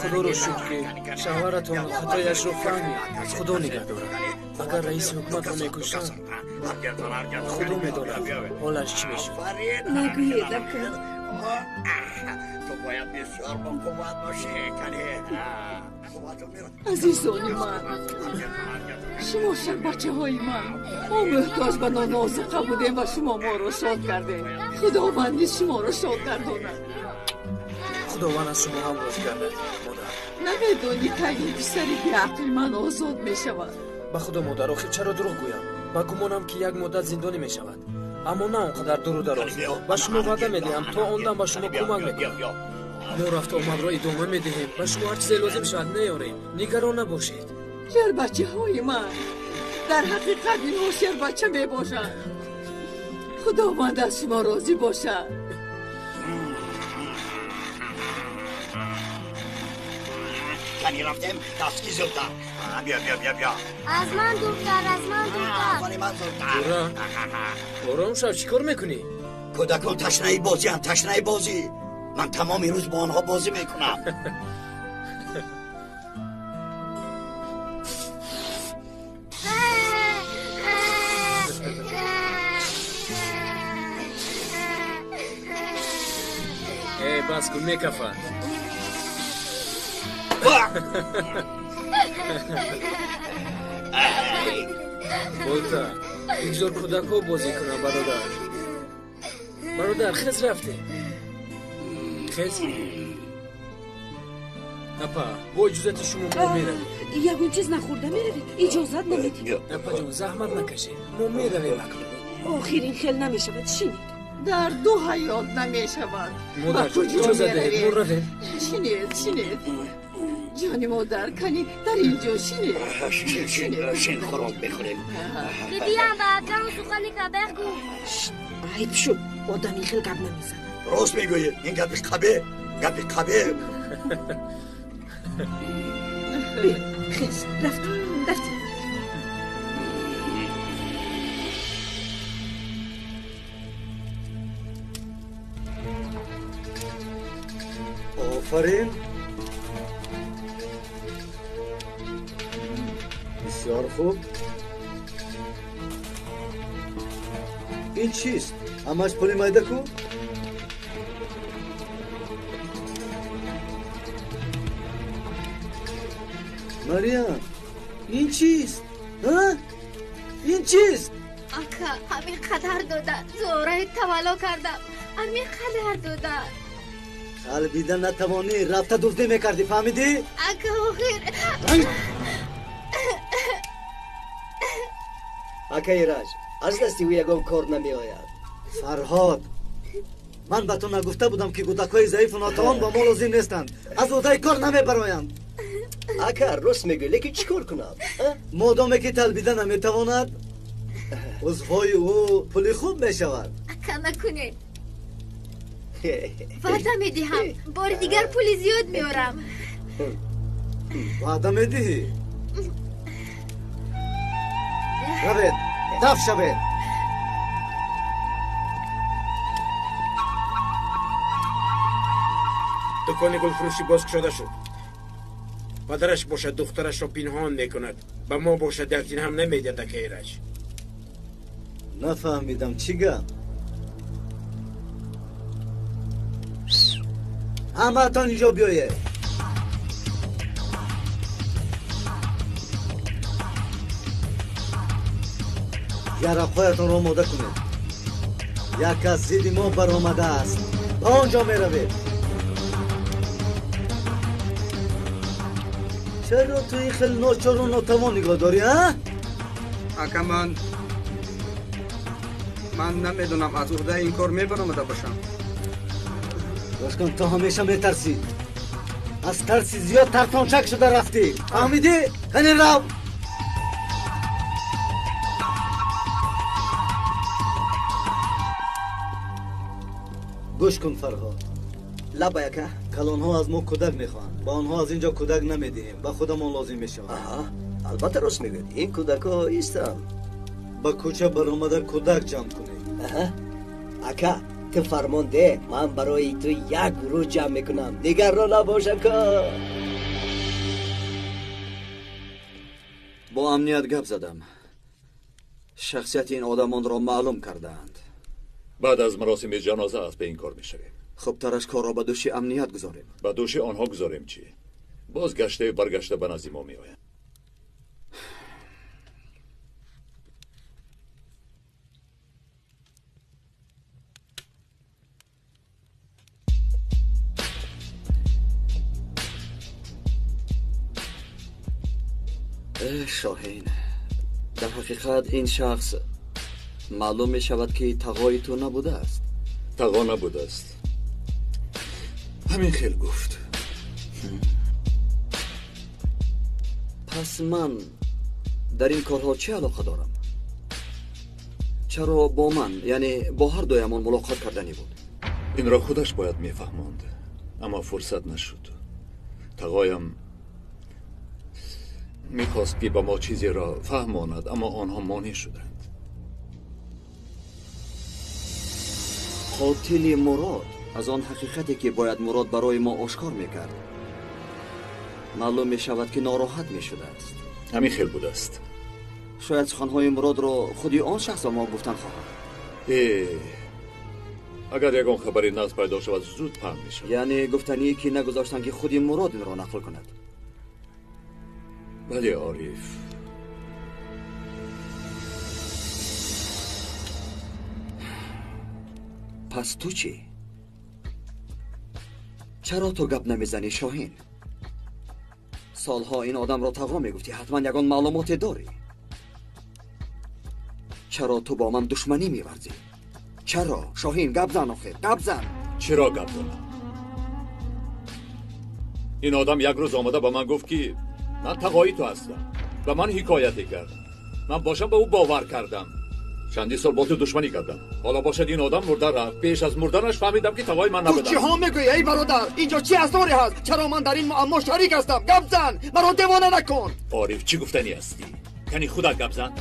Худоро шукр ки шавҳаратон хатояшро фаҳмид. Худо нигаҳ дорад. Агар раиси ҳукуматро мекуштанд, Худо медонад ҳолаш чӣ мешуд. Нагӯед, ака. Ту бояд бисёр бо қувват бошӣ, кани. Азизони ман, шумо шарбачаҳои ман. Мо муҳтоҷ ба нону озуқа будем ва шумо моро шод кардед. Худованд низ шуморо шод гардонад. Худованд аз шумо ҳам розӣ гардад, модар. Намедонӣ кай ин писари беақли ман озод мешавад. Ба худо модар, охир чаро дурӯғ гӯям? Ба гумонам ки як муддат зиндонӣ мешавад, аммо на он қадар дуру дароз. Ба шумо ваъда медиҳам, то он дам ба шумо кӯмак мекунам. Мо рафту омадро идома медиҳем. Ба шумо ҳар чизе лозим шавад меорем. Нигарон набошед. Шербачаҳои ман, дар ҳақиқат инҳо шербача мебошанд. Худованд аз шумо розӣ бошад. Кани рафтем, дастки зудтар. Биё, биё, биё, биё. Аз ман дуртар, аз ман дуртар. Аз ман зудтар. Ҷура, ором шав, чӣ кор мекунӣ? Кӯдакон ташнаи бозианд, ташнаи бозӣ. Ман тамоми рӯз бо онҳо бозӣ мекунам. Э, бас кун, мекафад. Болта, бигзор кӯдакҳо бозӣ кунанд, бародар. Бародар, хез рафтем. Хез. Апа, бо иҷозати шумо мо меравем. Ягон чиз нахӯрда меравед? Иҷозат намедиҳед. Апаҷон, заҳмат накашед. Мо меравем акнун. Охир ин хел намешавад, шинед. Дар ду ҳаёт намешавад. Модарҷон, иҷозат диҳед, мо равем. Шинед, шинед. Ҷони модар, кани дар ин ҷо шинед. Шин, шин, шин, хӯрок мехӯрем. Бибиям ба акам сухани қабеҳ гуфт. Айб шуд, одам ин хел гап намезанад. Рост мегӯӣ, ин гапи қабеҳ, гапи қабеҳ. Хез, рафтем, рафтем. Офарин. Бисёр хуб. Ин чист? Ҳамаш пули майда ку? Марьям, ин чист? Ин чист? Ака, ҳамин қадар дода, зораи тавалло кардам. Ҳамин қадар дода. Қалбида натавонӣ, рафта дуздӣ мекардӣ, фаҳмидӣ? Ака, охир. Ака Ираҷ, аз дасти ӯ ягон кор намеояд. Фарҳод, ман ба ту нагуфта будам ки кӯдакҳои заифу нотавон ба мо лозим нестанд. Аз уҳдаи кор намебароянд. Ака, рост мегӯӣ, лекин чӣ кор кунам? Модоме ки талбида наметавонад, узвҳои ӯ пули хуб мешавад. Ака, накунед. Ваъда медиҳам, бори дигар пули зиёд меорам. Ваъда медиҳӣ? Равед, даф шавед. Дукони гулфурӯшӣ боз кушода шуд. Падараш бошад духтарашро пинҳон мекунад, ба мо бошад як дирҳам намедиҳад, ака Ираҷ. Нафаҳмидам, чӣ гап? Ҳамаатон инҷо биёед. Ярақҳоятонро омода кунед. Як кас зидди мо баромадааст. Ба он ҷо меравед. Чаро ту ин хел ночору нотавон нигоҳ дорӣ, а? Ака, ман намедонам аз уҳдаи ин кор мебаромада бошам. Гӯш кун, ту ҳамеша метарсӣ. Аз тарси зиёд тартончак шуда рафтӣ. Фаҳмидӣ? Қани рав. Гӯш кун, Фарҳод. Лабай, ака. Калонҳо аз мо кӯдак мехоҳанд. Ба онҳо аз ин ҷо кӯдак намедиҳем. Ба худамон лозим мешавад. Албатта рост мегӯяд. Ин кӯдакҳо истанд. Ба кӯча баромада кӯдак ҷамъ кунед. Ака, ту фармон деҳ, ман барои ту як гурӯҳ ҷамъ мекунам. Дигарро набош, ака. Бо амният гап задам. Шахсияти ин одамонро маълум кардаанд. Баъд аз маросими ҷаноза аз пе ин кор мешавем. Хубтараш корро ба дӯши амният гузорем. Ба дӯши онҳо гузорем чӣ? Боз гаштаю баргашта ба назди мо меоянд. Шоҳин, дар ҳақиқат ин шахс маълум мешавад ки тағои ту набудааст. Тағо набудааст. Ҳамин хел гуфт. Пас ман дар ин корҳо чӣ алоқа дорам? Чаро бо ман, яъне бо ҳар дуямон мулоқот карданӣ буд? Инро худаш бояд мефаҳмонд, аммо фурсат нашуд. Тағоям мехост ки ба мо чизеро фаҳмонад, аммо онҳо монеъ шуданд. Қотили Мурод аз он ҳақиқате ки бояд Мурод барои мо ошкор мекард, маълум мешавад ки нороҳат мешудааст. Ҳамин хел будааст. Шояд суханҳои Муродро худи он шахс ба мо гуфтан хоҳад. Агар ягон хабари нағз пайдо шавад, зуд паҳн мешавад. Яъне гуфтание ки нагузоштанд ки худи Мурод инро нақл кунад. Бале, Ориф. Пас ту чӣ? Чаро ту гап намезанӣ, Шоҳин? Солҳо ин одамро тағо мегуфтӣ, ҳатман ягон маълумоте дорӣ. Чаро ту бо ман душманӣ меварзӣ? Чаро? Шоҳин, гап зан охир, гап зан. Чаро гап занам? Ин одам як рӯз омада ба ман гуфт ки ман тағои ту ҳастам. Ба ман ҳикояте кард. Ман бошам ба ӯ бовар кардам. Чанди сол бо ту душманӣ кардам. Ҳоло бошад ин одам мурда рафт. Пеш аз мурданаш фаҳмидам ки тағои ман набудам. Ту чиҳо мегӯӣ, эй бародар? Инҷо чӣ асроре ҳаст? Чаро ман дар ин муаммо шарик ҳастам? Гап зан! Маро девона накун! Ориф, чӣ гуфтанӣ ҳастӣ? Кани худат гап зан.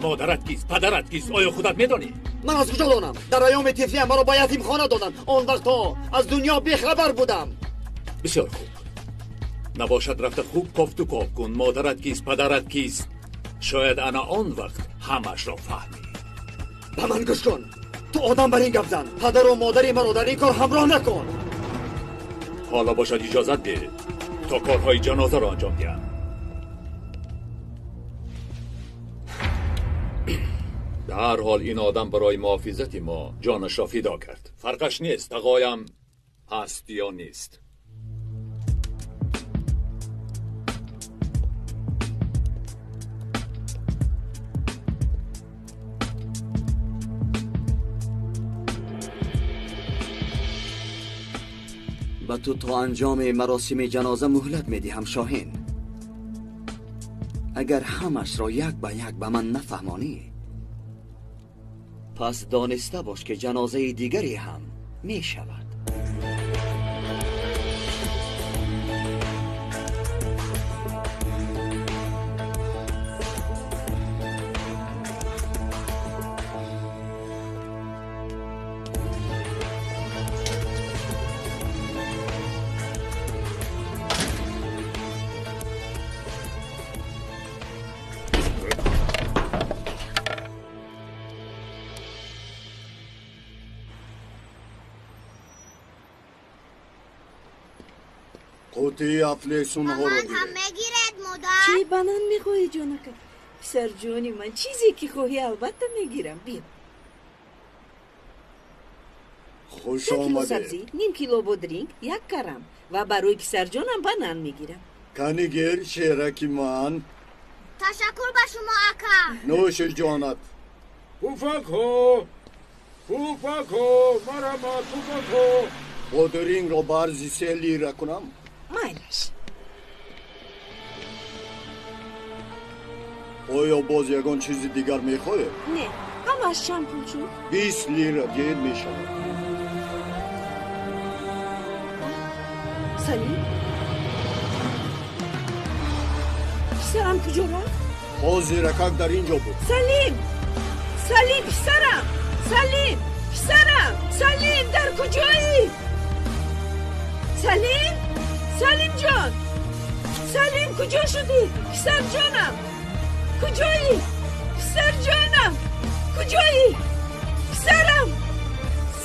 Модарат кист? Падарат кист? Оё худат медонӣ? Ман аз куҷо донам? Дар айёми тифлиам маро ба ятимхона доданд. Он вақтҳо аз дунё бехабар будам. Бисёр хуб. Набошад рафта хуб кофту коб кун. Модарат кист, падарат кист. Шояд ана он вақт ҳамашро фаҳмӣ. Ба ман гӯш кун. Ту одам бар ин гап зан. Падару модари маро дар ин кор ҳамроҳ накун. Ҳоло бошад иҷозат деҳ то корҳои ҷанозаро анҷом диҳам. Ба ҳар ҳол ин одам барои муҳофизати мо ҷонашро фидо кард. Фарқаш нест тағоям ҳаст ё нест. Ба ту то анҷоми маросими ҷаноза муҳлат медиҳам, Шоҳин. Агар ҳамашро як ба як ба ман нафаҳмонӣ, пас дониста бош ки ҷанозаи дигаре ҳам мешавад. Қутии афлесунҳоро Ман ҳам мегиред, модар. Чӣ банан мехоҳӣ, ҷонака? Писарҷони ман, чизе ки хоҳӣ албатта мегирам. Бил. Хуш Як кило омадед. сабзӣ, ним кило бодринг, як карам ва барои писарҷонам банан мегирам. Канигер, шераки ман. Ташаккур ба шумо, ака. Нӯши ҷонат. Пуфакҳо, пуфакҳо, марҳамат, пуфакҳо. Бодрингро ба арзи 3 лира кунам? Майлаш. Оё боз ягон чизи дигар мехоҳед? Не, ҳамааш чанд пул шуд? 20 лира диҳед мешавад. Салим? Писарам куҷо рафт? Ҳозир акак дар ин ҷо буд. Салим! Салим, писарам! Салим! Писарам! Салим, дар куҷоӣ? Салим? Салим ҷон! Салим, куҷо шудӣ? Писарҷонам! Куҷоӣ? Писарҷонам! Куҷоӣ? Писарам!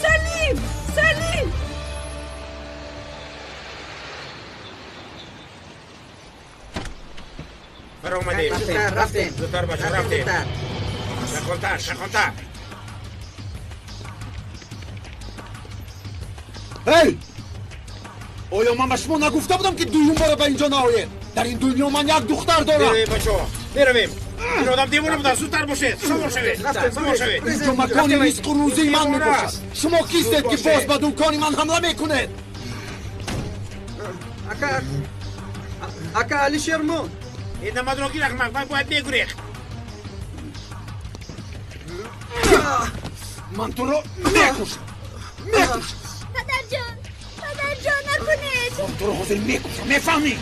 Салим! Салим! Баромадем. Рафтем. Зудтар бача, рафтем. Шахонтар, шахонтар. Эй! Оё ман ба шумо нагуфта будам, ки дуюм бора ба инҷо наоед? Дар ин дунё ман як духтар дорам. Э, бачо, меравем. Ин одам девона буда, зудтар бошед. Савор шавед. Савор шавед. Инҷо макони ризқу рӯзии ман мебошад. Шумо кистед, ки боз ба дукони ман ҳамла мекунед? Ака, ака Алишермо. Ин намадро гир, аҳмақ, ман бояд мегурехт. Ман туро мекушам. Мекушам. Падарҷон, падарҷон, накунед. Ман туро ҳозир мекушам, мефаҳмӣ?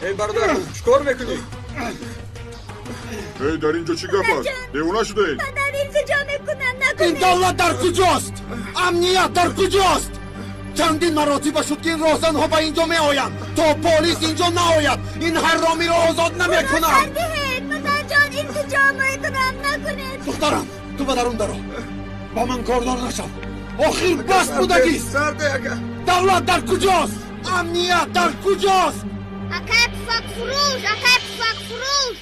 Эй бародар, чӣ кор мекунӣ? Эй, дар ин ҷо чӣ гап аст? Девона шудаед? Падар, илтиҷо мекунам, накунед. Ин давлат дар куҷост? Амният дар куҷост? Чандин маротиба шуд, ки ин роҳзанҳо ба инҷо меоянд. То полис инҷо наояд, ин ҳарромиро озод намекунам. Диҳед, падарҷон, илтиҷо мекунам, накунед. Духтарам, ту ба дарун даро. Ба ман кордор нашав. Охир бас будагист. Давлат дар куҷост? Амният дар куҷост? Акай пуфакфурӯш, акай пуфакфурӯш,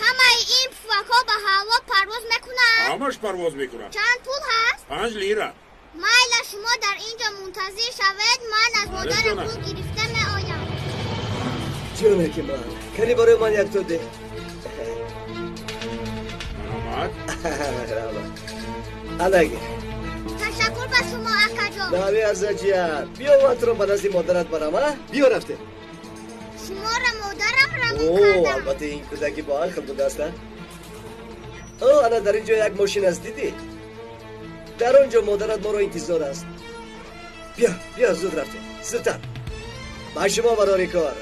ҳамаи ин пуфакҳо ба ҳаво парвоз мекунанд? Ҳамаш парвоз мекунанд. Чанд пул ҳаст? 5 лира. Майла, шумо дар ин ҷо мунтазир шавед, ман аз модарам пул гирифта меоям. Ҷонаки ман, кани барои ман якто деҳ. Марҳамат. Ана гир. Ташаккур ба шумо, акаҷон. Намеарзад, биё, ман туро ба назди модарат барам, а? Биё, рафтем. Шуморо модарам равон О, кардам. Албатта, ин кӯдаки бо ақл будааст, а? О, ана дар ин ҷо як мошин аст, дидӣ? Дар он ҷо модарат моро интизор аст. Биё, биё, зуд рафтем, зудтар. Ба шумо барори кор.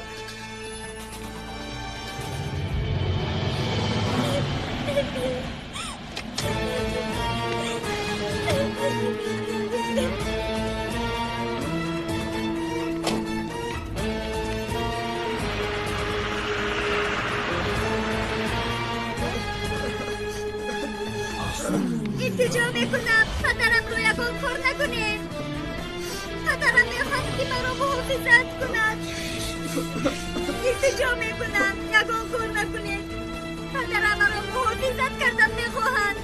Илтиҷо мекунам, падарамро ягон кор накунед. Падарам мехоҳад, ки маро муҳофизат кунад. Илтиҷо мекунам, ягон кор накунед. Падарам маро муҳофизат кардан мехоҳанд.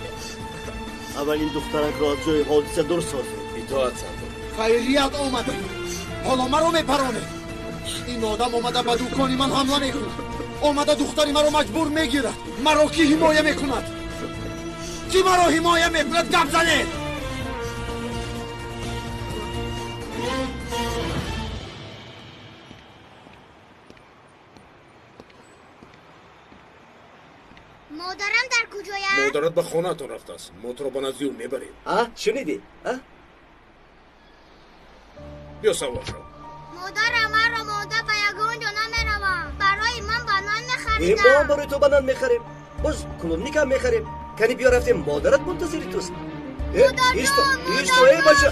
Аввал ин духтаракро аз ҷои ҳодиса дур созед. Итоат, сардор. Хайрият омада, ҳоло маро мепаронед. Ин одам омада ба дукони ман ҳамла мекунад, омада духтари маро маҷбур мегирад. Маро кӣ ҳимоя мекунад? Кӣ маро ҳимоя мекунад? Гап занед. Модарам дар куҷояст? Модарат ба хонаатон рафтааст. Мо туро ба назди ӯ мебарем. А, шунидӣ, а? Биё, савор шав. Модарам маро монда ба ягон ҷо намеравам. Барои ман банан Э, мо мехаридам. барои ту банан мехарем, боз клубника мехарем. Кани, биё, рафтем, модарат мунтазири туст. Э, исто, исто, э, бача,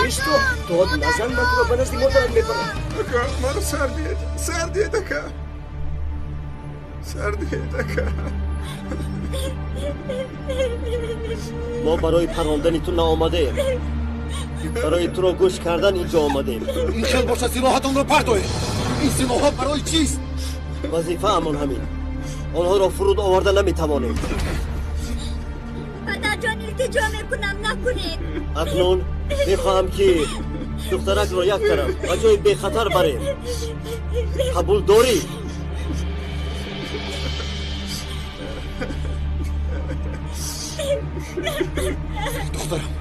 исто, дод назан, ман туро ба назди модарат мебарам. Ака, маро сар диҳед, сар диҳед, ака. Сар диҳед, ака. Мо барои парондани ту наомадаем, барои туро гӯш кардан инҷо омадем. Ин хел бошад, силоҳатонро партоед. Ин силоҳҳо барои чист? Вазифаамон ҳамин, онҳоро фуруд оварда наметавонем. Падарҷон, илтиҷо мекунам, накунед. Акнун мехоҳам, ки духтаракро як тараф, ба ҷои бехатар барем. Қабул дорӣ? Духтарам,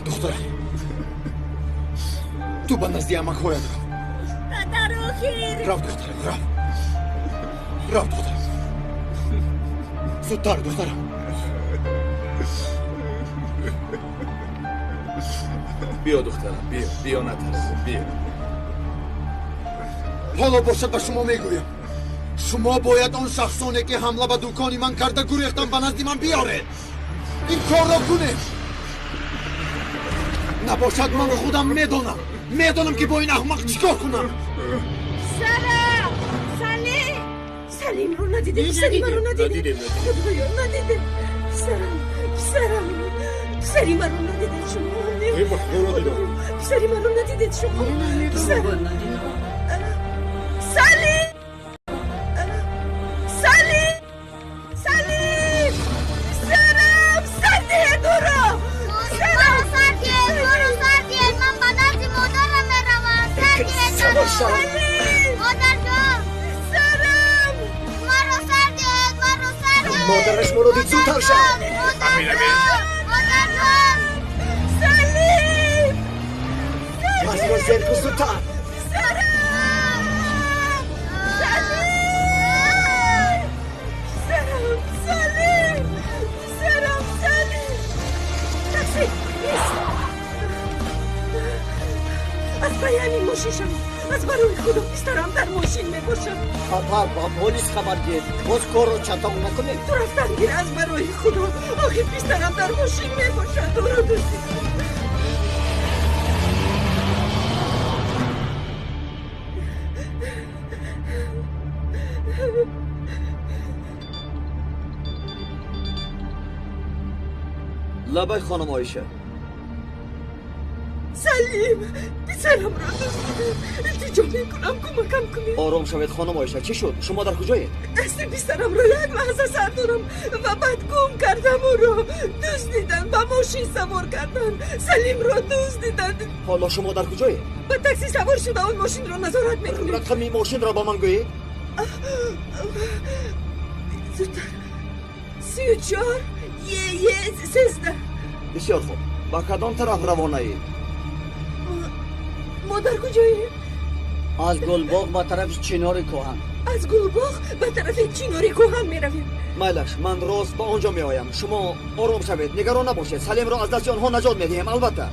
духтарам, ту ба назди амакҳоят рав. Падар, охир. Рав, духтарам, рав, рав, духтарам, зудтар, духтарам. Биё, духтарам, биё, биё, натарс, биё. Ҳоло бошад, ба шумо мегӯям. Шумо бояд он шахсоне ки ҳамла ба дукони ман карда гурехтан ба назди ман биёред. Ин корро кунед. Набошад ман худам медонам. Медонам ки бо ин аҳмақ чӣ кор кунам. Сара! Салим! Салимро надидем, Салимаро надидем. Худоё, надидем. Писарам, писарам, писари маро надидед шумо? Не, ба Худо надидам. Писари маро надидед шумо? Писарам. Салим! Салим! Салим! Писарам! Сардиҳед ӯро! Маро сар диҳед, маро сар диҳед, ман ба назди модарам меравам. Сар диҳед маро. Модарҷон! Писарам! Маро сар диҳед, маро сар диҳед. Модараш моро дид, зудтар шав. Модарҷон! Модарҷон! Салим! Газро зер кун, зудтар. Писарам! Салим! Писарам! Салим! Писарам! Салим! Такси! Ист! Аз паи ҳамин мошин шавед. Аз барои Худо писарам дар мошин мебошад. Апа, ба полис хабар диҳед. Боз корро чатоқ накунед. Ту рафтан гир аз барои Худо. Охир писарам дар мошин мебошад. Ӯро дуздиданд. Лабай, хонум Оиша. Салим, писарамро дуздиданд. Илтиҷо мекунам, кӯмакам кунед. Ором шавед, хонум Оиша. Чӣ шуд? Шумо дар куҷоед? Дасти писарамро як лаҳза сар дорам ва баъд гум кардам ӯро. Дуздиданд, ба мошин савор карданд. Салимро дуздиданд. Ҳоло шумо дар куҷоед? Ба такси савор шуда он мошинро назорат мекунем. Рақами мошинро ба ман гӯед. Зудтар. 34 Е 13. Бисёр хуб. Ба кадом тараф равонаед? Мо дар куҷоем? Аз Гулбоғ ба тарафи Чинори Кӯҳан. Аз Гулбоғ ба тарафи Чинори Кӯҳан меравем. Майлаш, ман рост ба он ҷо меоям. Шумо ором шавед, нигарон набошед. Салимро аз дасти онҳо наҷот медиҳем, албатта.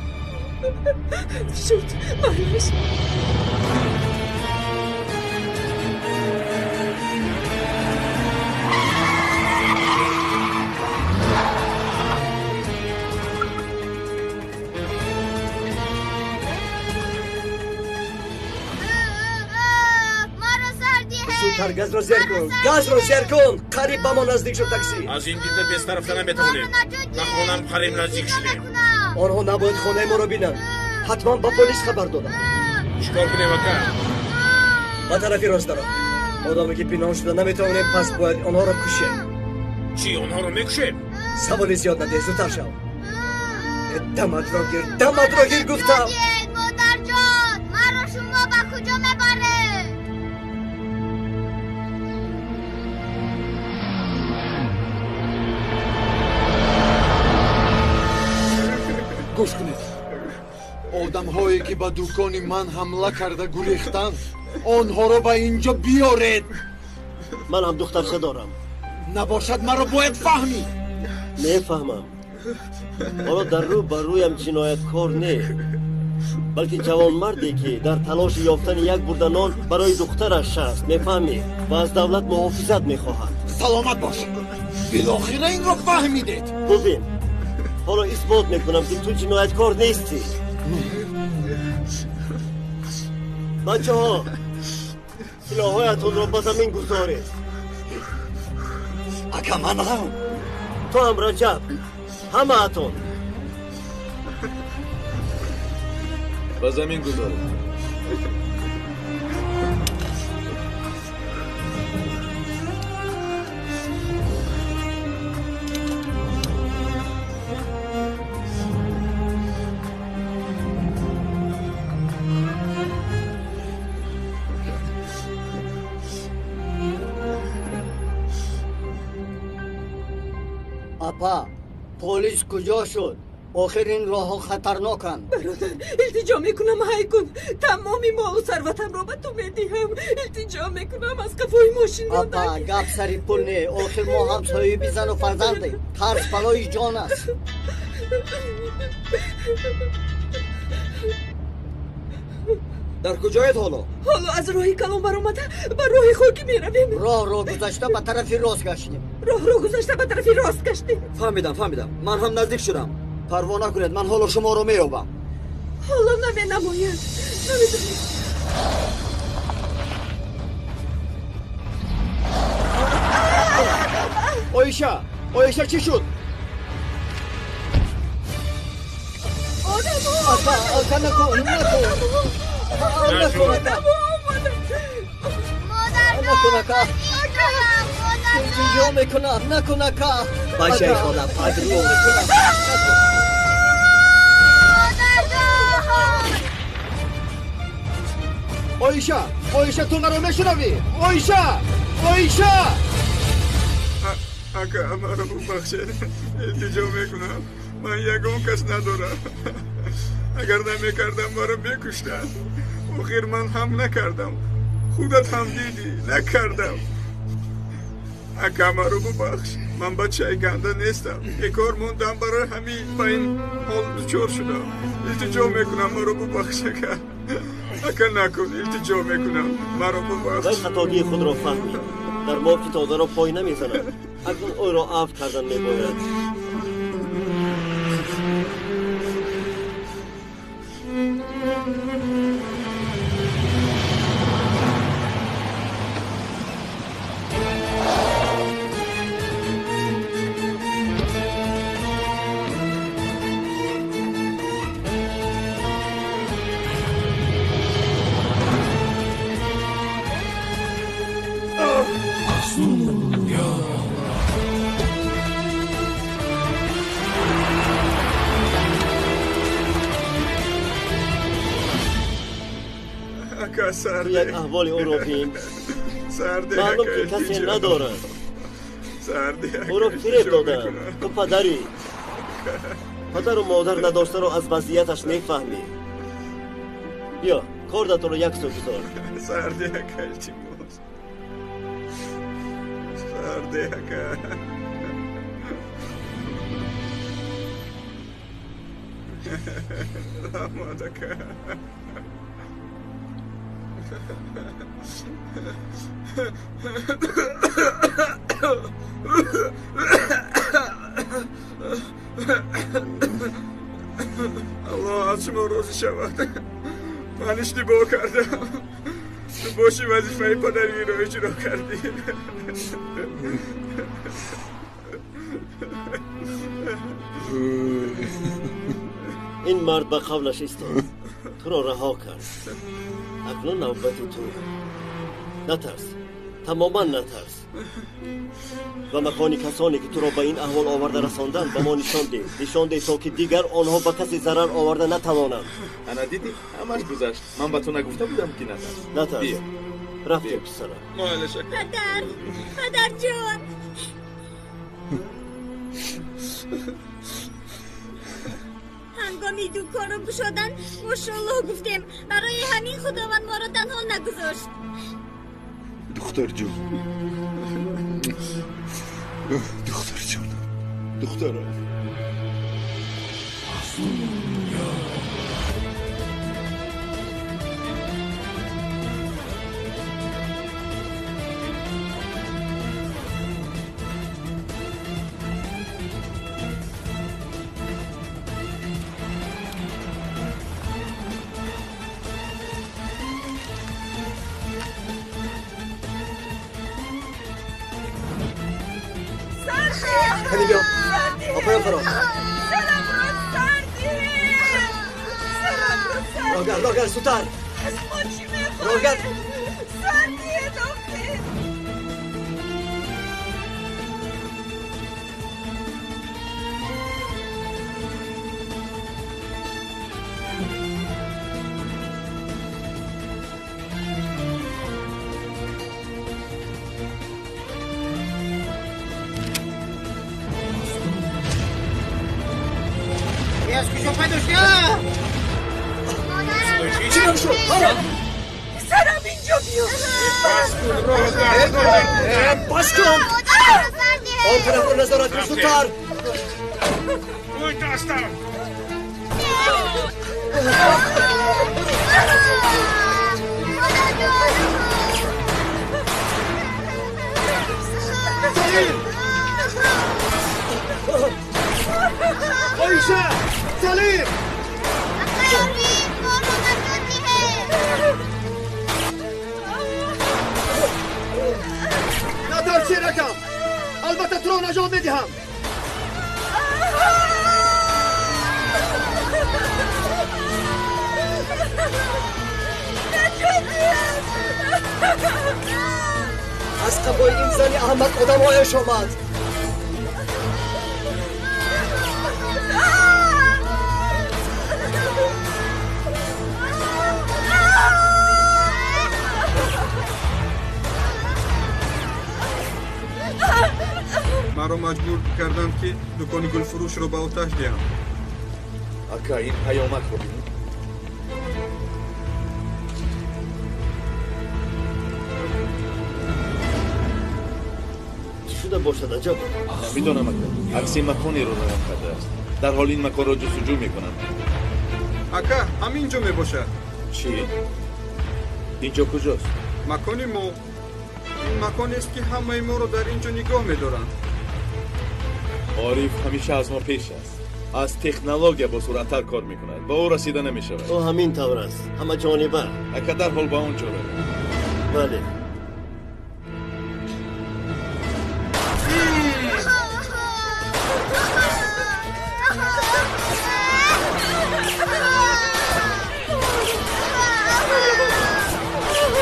Шуд, майлаш. Зудтар газро зер кун, газро зер кун. Қариб ба мо наздик шуд такси. Аз ин дида бештар рафта наметавонем. Ба хонам қариб наздик шудем. Онҳо набояд хонаи моро бинанд. Ҳатман ба полис хабар додам. Чӣ кор кунем, ака? Ба тарафи рост даро. Одаме ки пинҳон шуда наметавонем, пас бояд онҳоро кушем. Чӣ, онҳоро мекушем? Саволи зиёд надеҳ, зудтар шав. Даматро гир, даматро гир гуфтам. Модарҷон, маро шумо ба куҷо мебаред? Гӯш кунед. Одамҳое ки ба дукони ман ҳамла карда гурехтанд, онҳоро ба инҷо биёред. Ман ҳам духтарча дорам. Набошад маро бояд фаҳмӣ. Мефаҳмам. Ҳоло дар рӯ ба рӯям ҷинояткор не, балки ҷавонмарде ки дар талоши ёфтани як бурда нон барои духтараш аст, мефаҳмӣ, ва аз давлат муҳофизат мехоҳад. Саломат бош. Билохира инро фаҳмидед. Бубин, ҳоло исбот мекунам ки ту ҷинояткор нестӣ. Бачаҳо, силоҳҳоятонро ба замин гузоред. Ака, ман ҳам. Ту ҳам, Раҷаб, ҳамаатон. Ба замин гузоред. Апа, полис куҷо шуд? Охир ин роҳҳо хатарноканд. Бародар, илтиҷо мекунам, ҳай кун. Тамоми молу сарватамро ба ту медиҳам. Илтиҷо мекунам, аз қафои мошинро Апа, гап сари пул не. Охир мо ҳам соҳиби зану фарзандем. Тарс балои ҷон аст. Дар куҷоед ҳоло? Ҳоло аз роҳи калон баромада ба роҳи хокӣ меравем. Роҳро гузашта ба тарафи рост гаштем. Роҳро гузашта ба тарафи рост гаштем. Фаҳмидам, фаҳмидам. Ман ҳам наздик шудам. Парво накунед, ман ҳоло шуморо меёбам. Ҳоло наменамояд. Намедонем. Оиша, Оиша чӣ шуд? Ака, ака накун, накун. Накун, ака. Накун, ака. Илтиҷо мекунам, накун, ака. Бачаи хола, падру. Оиша, Оиша, ту маро мешунавӣ? Оиша, Оиша! Ака, маро бубахшед. Илтиҷо мекунам. Ман ягон кас надорам. Агар намекардам, маро мекуштанд. Охир ман ҳам накардам. Худат ҳам дидӣ, накардам. Ака, маро бубахш. Ман бачаи ганда нестам. Бекор мондам, барои ҳамин ба ин ҳол дучор шудам. Илтиҷо мекунам, маро бубахш, ака. Ака, накун, илтиҷо мекунам, маро бубахш. Вай хатогии худро фаҳмид. Дар мо фитодаро пой намезанад. Акнун ӯро афв кардан мебояд. Ту як аҳволи ӯро бин. Маълум ки касе надорад. Ӯро фиреб доданд. Ту падарӣ. Падару модар надоштаро аз вазъияташ мефаҳмӣ. Биё, кордатро як сӯ гузор. Сарде, ака, илтимос. Сарде, ака. Раҳмат, ака. Аллоҳ аз шумо розӣ шавад. Ман иштибоҳ кардам. Ту боши вазифаи падариро иҷро кардӣ. Ин мард ба қавлаш истод. Туро раҳо кард. Акнун навбати ту. Натарс, тамоман натарс. Ва макони касоне ки туро ба ин аҳвол оварда расонданд ба мо нишон деҳ. Нишон деҳ то ки дигар онҳо ба касе зарар оварда натавонанд. Ана дидӣ, ҳамаш гузашт. Ман ба ту нагуфта будам ки натарс. Натарс. Рафтем, писарам. Падар, падарҷон. Ҳангоми дуконро кушодан мошоллоҳ гуфтем. Барои ҳамин худованд моро танҳо нагузошт. Духтарҷон, духтарҷон, духтарам. Роҳгар, зудтар! Аз мо чӣ мехоҳед? Роҳгар! Сар диҳед, охир! Аз куҷо пайдо шудӣ? Писарам, инҷо биё. Бас кун! Он тарафро назорат кун, зудтар! Дастам! туро наҷот медиҳам. Аз қафои ин зани аҳмақ одамҳояш омад. Маро маҷбур карданд, ки дукони гулфурӯшро ба оташ диҳам. Ака, ин паёмакро бинед. Чӣ шуда бошад, аҷаб? Намедонам, ака. Акси маконеро равон кардааст. Дарҳол ин маконро ҷустуҷӯ мекунам. Ака, ҳамин ҷо мебошад. Чӣ? Ин ҷо куҷост? Макони мо. Ин маконест, ки ҳамаи моро дар ин ҷо нигоҳ медоранд. Ориф ҳамеша аз мо пеш аст. Аз технология бо суръаттар кор мекунад. Ба ӯ расида намешавад. Ӯ ҳамин тавр аст, ҳамаҷониба. Ака, дарҳол ба он ҷо равем. Бале.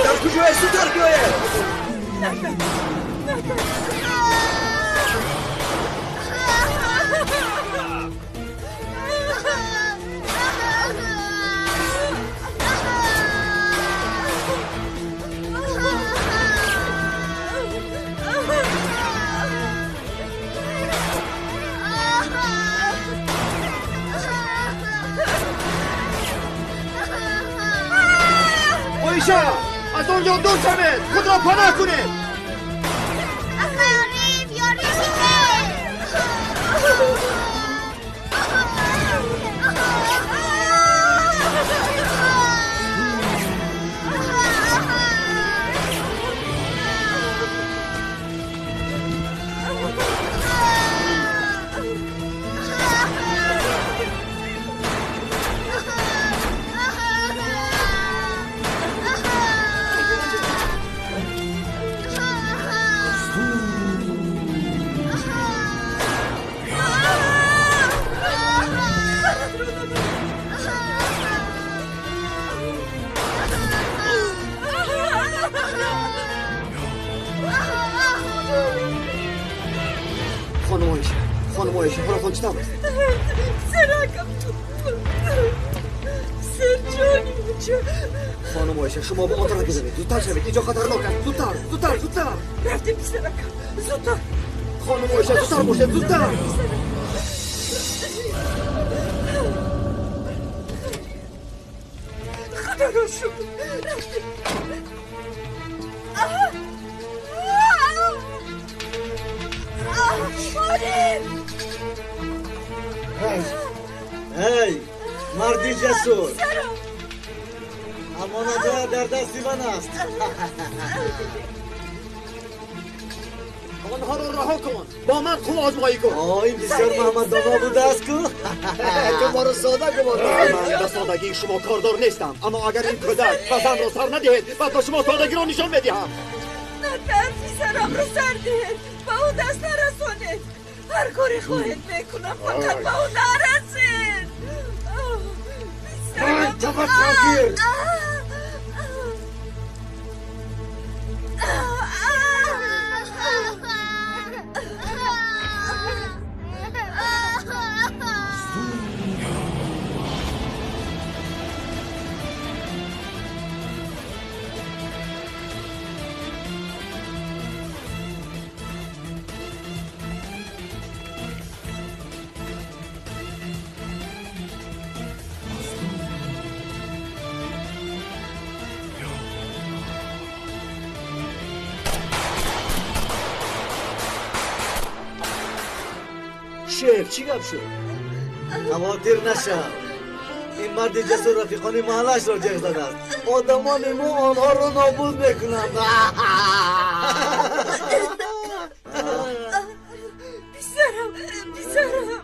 Дар куҷояст? Зудтар биёед! Оиша, аз он ҷо дур шавед, худро паноҳ кунед. Акай Ориф, ёрӣ кунед! Хонум Оиша, хонум Оиша, ҳолатон чӣ тавр аст? Писаракам, писарҷони бача. Хонум Оиша, шумо ба он тараф бизанед. Зудтар шавед, ин ҷо хатарнок аст. Зудтар, зудтар, зудтар. Рафтем, писаракам, зудтар. Хонум Оиша, зудтар бошед, зудтар. Худоро шукр, рафтем. Эй, марди ҷасур, амонатҳо дар дасти ман аст. Онҳоро раҳо кун, бо ман қувва озмоӣ кун. Ин бисёр Муҳаммаддоно будааст ку. Ту моро сода гумон мекунӣ. Ман ба содагии шумо кордор нестам, аммо агар ин кӯдак ва занро сар надиҳед, баъд ба шумо содагиро нишон медиҳам. Натарс, писарамро сар диҳед, ба ӯ даст нарасонед. Ҳар коре хоҳед мекунам, фақат ба ӯ нарасед. Таваккал. Шеф, чӣ гап шуд? Хавотир нашав. Ин марди ҷасур рафиқони маҳаллаашро ҷеғ задааст. Одамони мо онҳоро нобуд мекунанд. Писарам, писарам.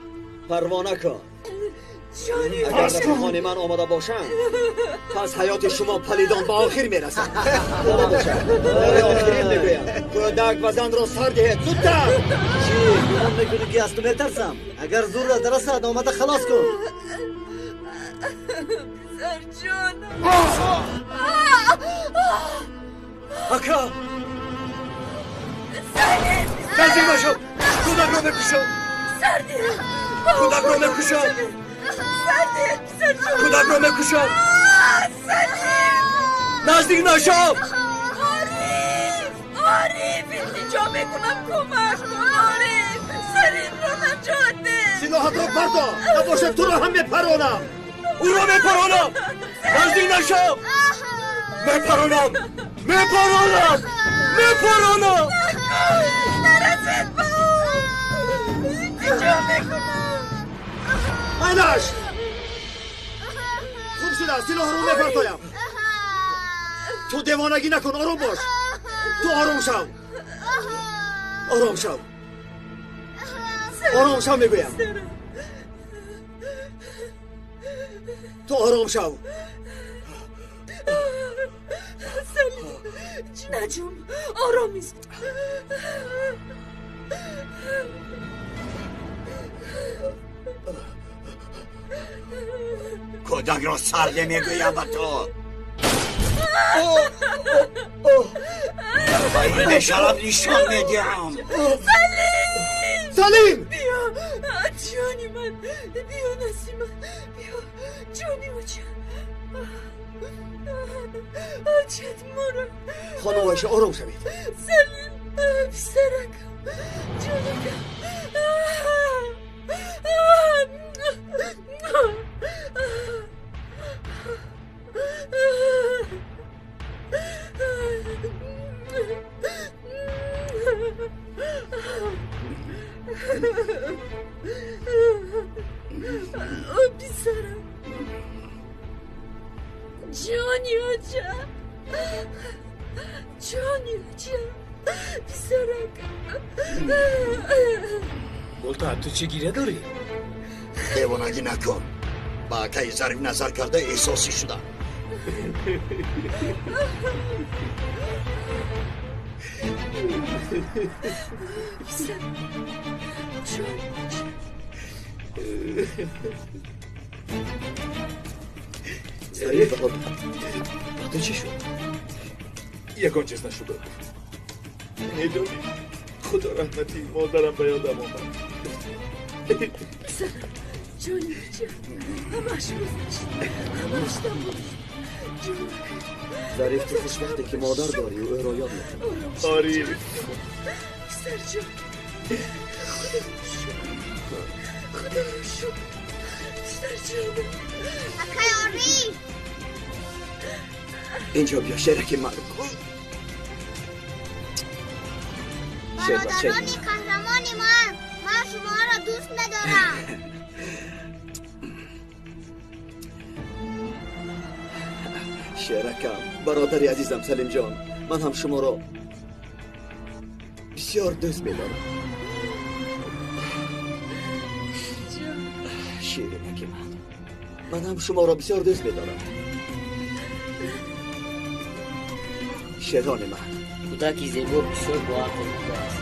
Парво накун. Агар рафиқони ман омада бошанд, пас ҳаёти шумо палидон ба охир мерасад. Барои охирин мегӯям, кӯдак Кӯдак ва занро сар диҳед, зудтар! Чӣ, гумон мекунӣ ки аз ту метарсам? Агар зурат расад, омада халос кун. Писарҷонам. Ака! Салим! Наздик нашав! Кӯдакро мекушам! Сар диҳед! Кӯдакро мекушам! Сар диҳед, писарҷон! Кӯдакро мекушам! Салим! Наздик нашав! Ориф! Ориф! Илтиҷо мекунам, кӯмак кун, Ориф! Салимро наҷот деҳ! Силоҳатро бардор! Набошад туро ҳам мепаронам! Ӯро мепаронам! Наздик нашав! Мепаронам! Мепаронам! Мепаронам! Нарасед ба ӯ! Илтиҷо мекунам! Майнаш! Хуб шуда, силоҳро мепартоям! Ту девонагӣ накун, ором бош! Ту ором шав! Ором шав! Ором шав мегӯям! Ту ором шав! Салим, наҷум, ором ист. Кӯдакро сар мегӯям ба ту. Ба ин бешараф нишон медиҳам. Салим! Салим! Биё, ҷони ман, биё Насима, биё, ҷони оча. Очат мора. Хонум Оиша, ором шавед. Салим, писаракам, ҷонакам. О, писарам, ҷони оча, ҷони оча, писаракам. Болта, ту чӣ гиря дорӣ? Девонагӣ накун. Ба акаи Зариф назар карда эҳсосӣ шудам. Писарам, ҷони оча. Зариф бародар, ба ту чӣ шуд? Ягон чиз нашуда. Медонӣ, худо раҳматӣ, модарам ба ёдам омад. Писарам, ҷони оча, ҳамааш гузашт, ҳамааш тамом шуд. Ҷонакам. Зариф, ту хушбахте ки модар дорӣ ва ӯро ёд мекунӣ. Ориф. Писарҷон, худоро шукр, худоро шукр, писарҷонам. Акай Ориф! Инҷо биё, шераки ман. Бародарони қаҳрамони ман, ман шуморо дӯст медорам. Шеракам, бародари азизам Салимҷон, ман ҳам шуморо бисёр дӯст медорам. Ширинаки ман, ман ҳам шуморо бисёр дӯст медорам. Шерони ман. Кӯдаки зебо бисёр боақл будааст.